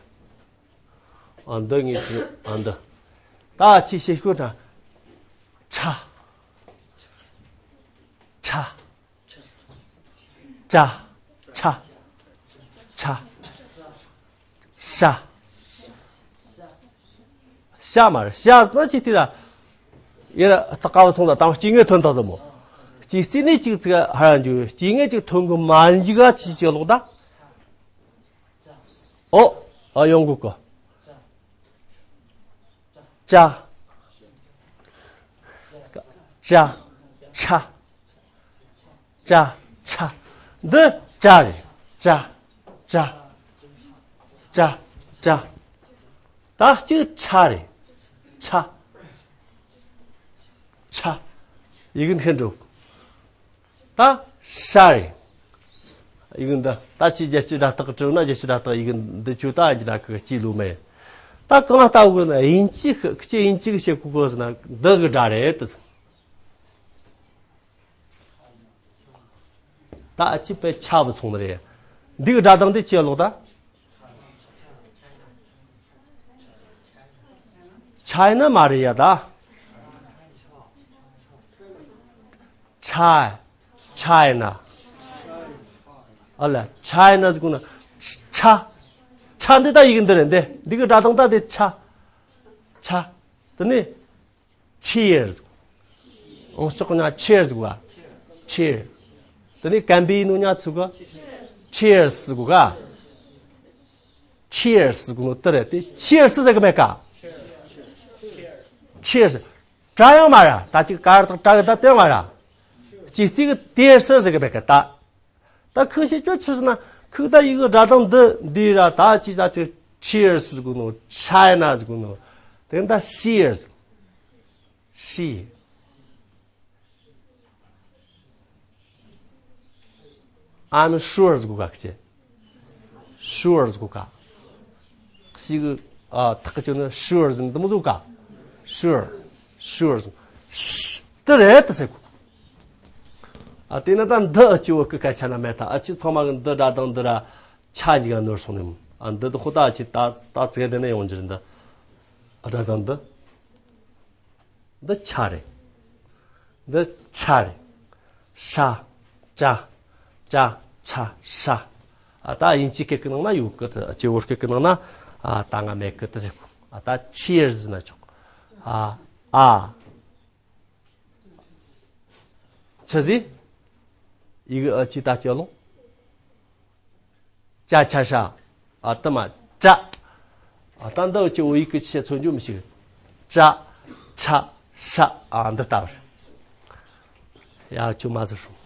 ཨ་འདི་ངས་ཅི་ཨ་འདི། ད་ཅི་ཤེས་ཤོ་ད། ཆ། ཆ། ཅ། ཆ། ཆ། ཤ། ཤ་མ་རེད། ཤ་ན་ཅི་ཏི་ར། ཡེ་ར་ད་ཀ་བ་སོང་ད་དང་སྐྱེ་དངོས་ཐོན་ཐག་ཟ་མོ། སྐྱེ་རྩེ་ནས་གཅིག་ཙིག་ཧ་ར་འཇུ་སྐྱེ་དངོས་གཅིག་ཐོན་གི་མ་འཇིག་ག་ཅི་ཅི་ལོག་ད། ཨོ། ཨ་ཡོང་གི་གོ། ཅ། ཅ། ཆ། ཅ། ཆ། འདི་ཅ་རེད། ཅ། ཅ། ཅ། ཅ། ད་གཅིག་ཆ་རེད། ཆ། ཆ། ཡི་གེ་འདི་འགྲོ། ད་ཤ་རེད། ཡི་གེ་འདི་ད་ཅི་རྒྱལ་སྤྱི་སྒྲ་རྟགས་བྲིས་ན་རྒྱལ་སྤྱི་སྒྲ་རྟགས་ཡི་གེ་འདི་ཆུ་ད་ཡིན་གྱི་ན་ཁི་སྐྱེས་ལོ་མེ། ད་གང་ལྟ་བུ་ན་དབྱིན་ཇི་ཁི་ཁི་ཆེ་དབྱིན་ཇི་གི་བྱེད་གོ་གོ་ཟེར་ན་འདི་གི་སྒྲ་རེད་དུ། ད་ཨ་ཅི་པའི་ཆ་བུ་ཚོང་ནི་རེད། འདི་གི་སྒྲ་གདངས་འདི་ཅི་ལོག་ད། ཆ་ཡིན་ན་མ་རེད་ཡ་ད། ཆ། ཆ་ཡིན་ན། ཨ་ལ་ཆ་ཡིན་ན་ཟེར་གོ་ན། ཆ། ཆ་འདི་ད་ཡི་གེ་འདི་རེད་འདི། འདི་གི་སྒྲ་གདངས་ད་འདི་ཆ། ཆ། དེ་ནི། Cheers. ཨོང་ཤོག་ཉ་cheers་གོ་ག Cheers. དེ་ནི་ཀམ་པི་ནུ་ཉ་ཚུ་ག Cheers་གོ་ག Cheers་གོ་ནོ་དེ་རེད་དེ། Cheers་ཟེར་གི་མེད་ཀ Cheers། གྲ་ཡང་མ་ར་ད་ཅིག་ག་ར་དང་གྲ་གི་ད་དེ་མ་ར། ཅི་རྩིས་གི་Tears་ཟེར་གི་མེད་ཀ་ད། ད་ཁུ་ཤི་ཅོ་ཆི་ཟེར་ན་ཁུ་ད་ཡི་གི་སྒྲ་གདངས་འདི་འདི་ར་ད་ཅི་ད་ཅི་Cheers་གོ་ནོ། China་གོ་ནོ། དེ་ད་Shears། She. I'm sure་གོ་ག་ཁྱེད། Sure་གོ་ག་ཤི་གི་ཨ་ཐག་གི་ཆོད་ནི་Sure་ཟེར་ནི་དུ་མོ་ཟུག་ག Sure. Sure་ཟེར། དེ་རེད་དུ་ཟེར་གོ། ཨ་དེ་ན་ད་འདི་ཨ་ཅི་བོད་སྐད་སྐད་ཆ་ན་མེད་ད། ཨ་ཅི་ཚང་མ་གི་འདི་སྒྲ་གདངས་འདི་ར་ཆ་གཉིས་ཀ་ནོར་སོང་ནི་མོ། ཨ་འདི་དུ་ཁོ་ད་ཨ་ཅི་ད་ད་ཙེ་དེ་ནས་ཡོང་རྒྱུ་རེད་འདི། ཨ་སྒྲ་གདངས་འདི། འདི་ཆ་རེད། འདི་ཆ་རེད། ཤ། ཅ། ཅ། ཆ། ཤ། ཨ་ད་དབྱིན་ཇིའི་སྐད་ཀྱི་ནང་ན་ཡོད་གི་ད། ཨ་ཅི་བོད་སྐད་ཀྱི་ནང་ན་ཨ་ད་ང་མེད་གི་ད་ཟེར་གོ། ཨ་ད་ཆི་ཡར་ཟེར་ན་ཆོག་ཨ། ཨ། ཆི་ཟིག་ཡི་གེ་ཨ་ཅི་ད་ཅི་ལོང་། ཅ་ཆ་ཤ། ཨ་ད་མ་ཅ། ཨ་ད་འདི་ཅི་འོ་ཡིག་གི་ཆེ་ཚོ་འཇུ་མི་ཤིག་ཅ། ཆ། ཤ། ཨ་འདི་ལྟ་བུར། ཡ་ཅུ་མ་ཟེར་སོང་།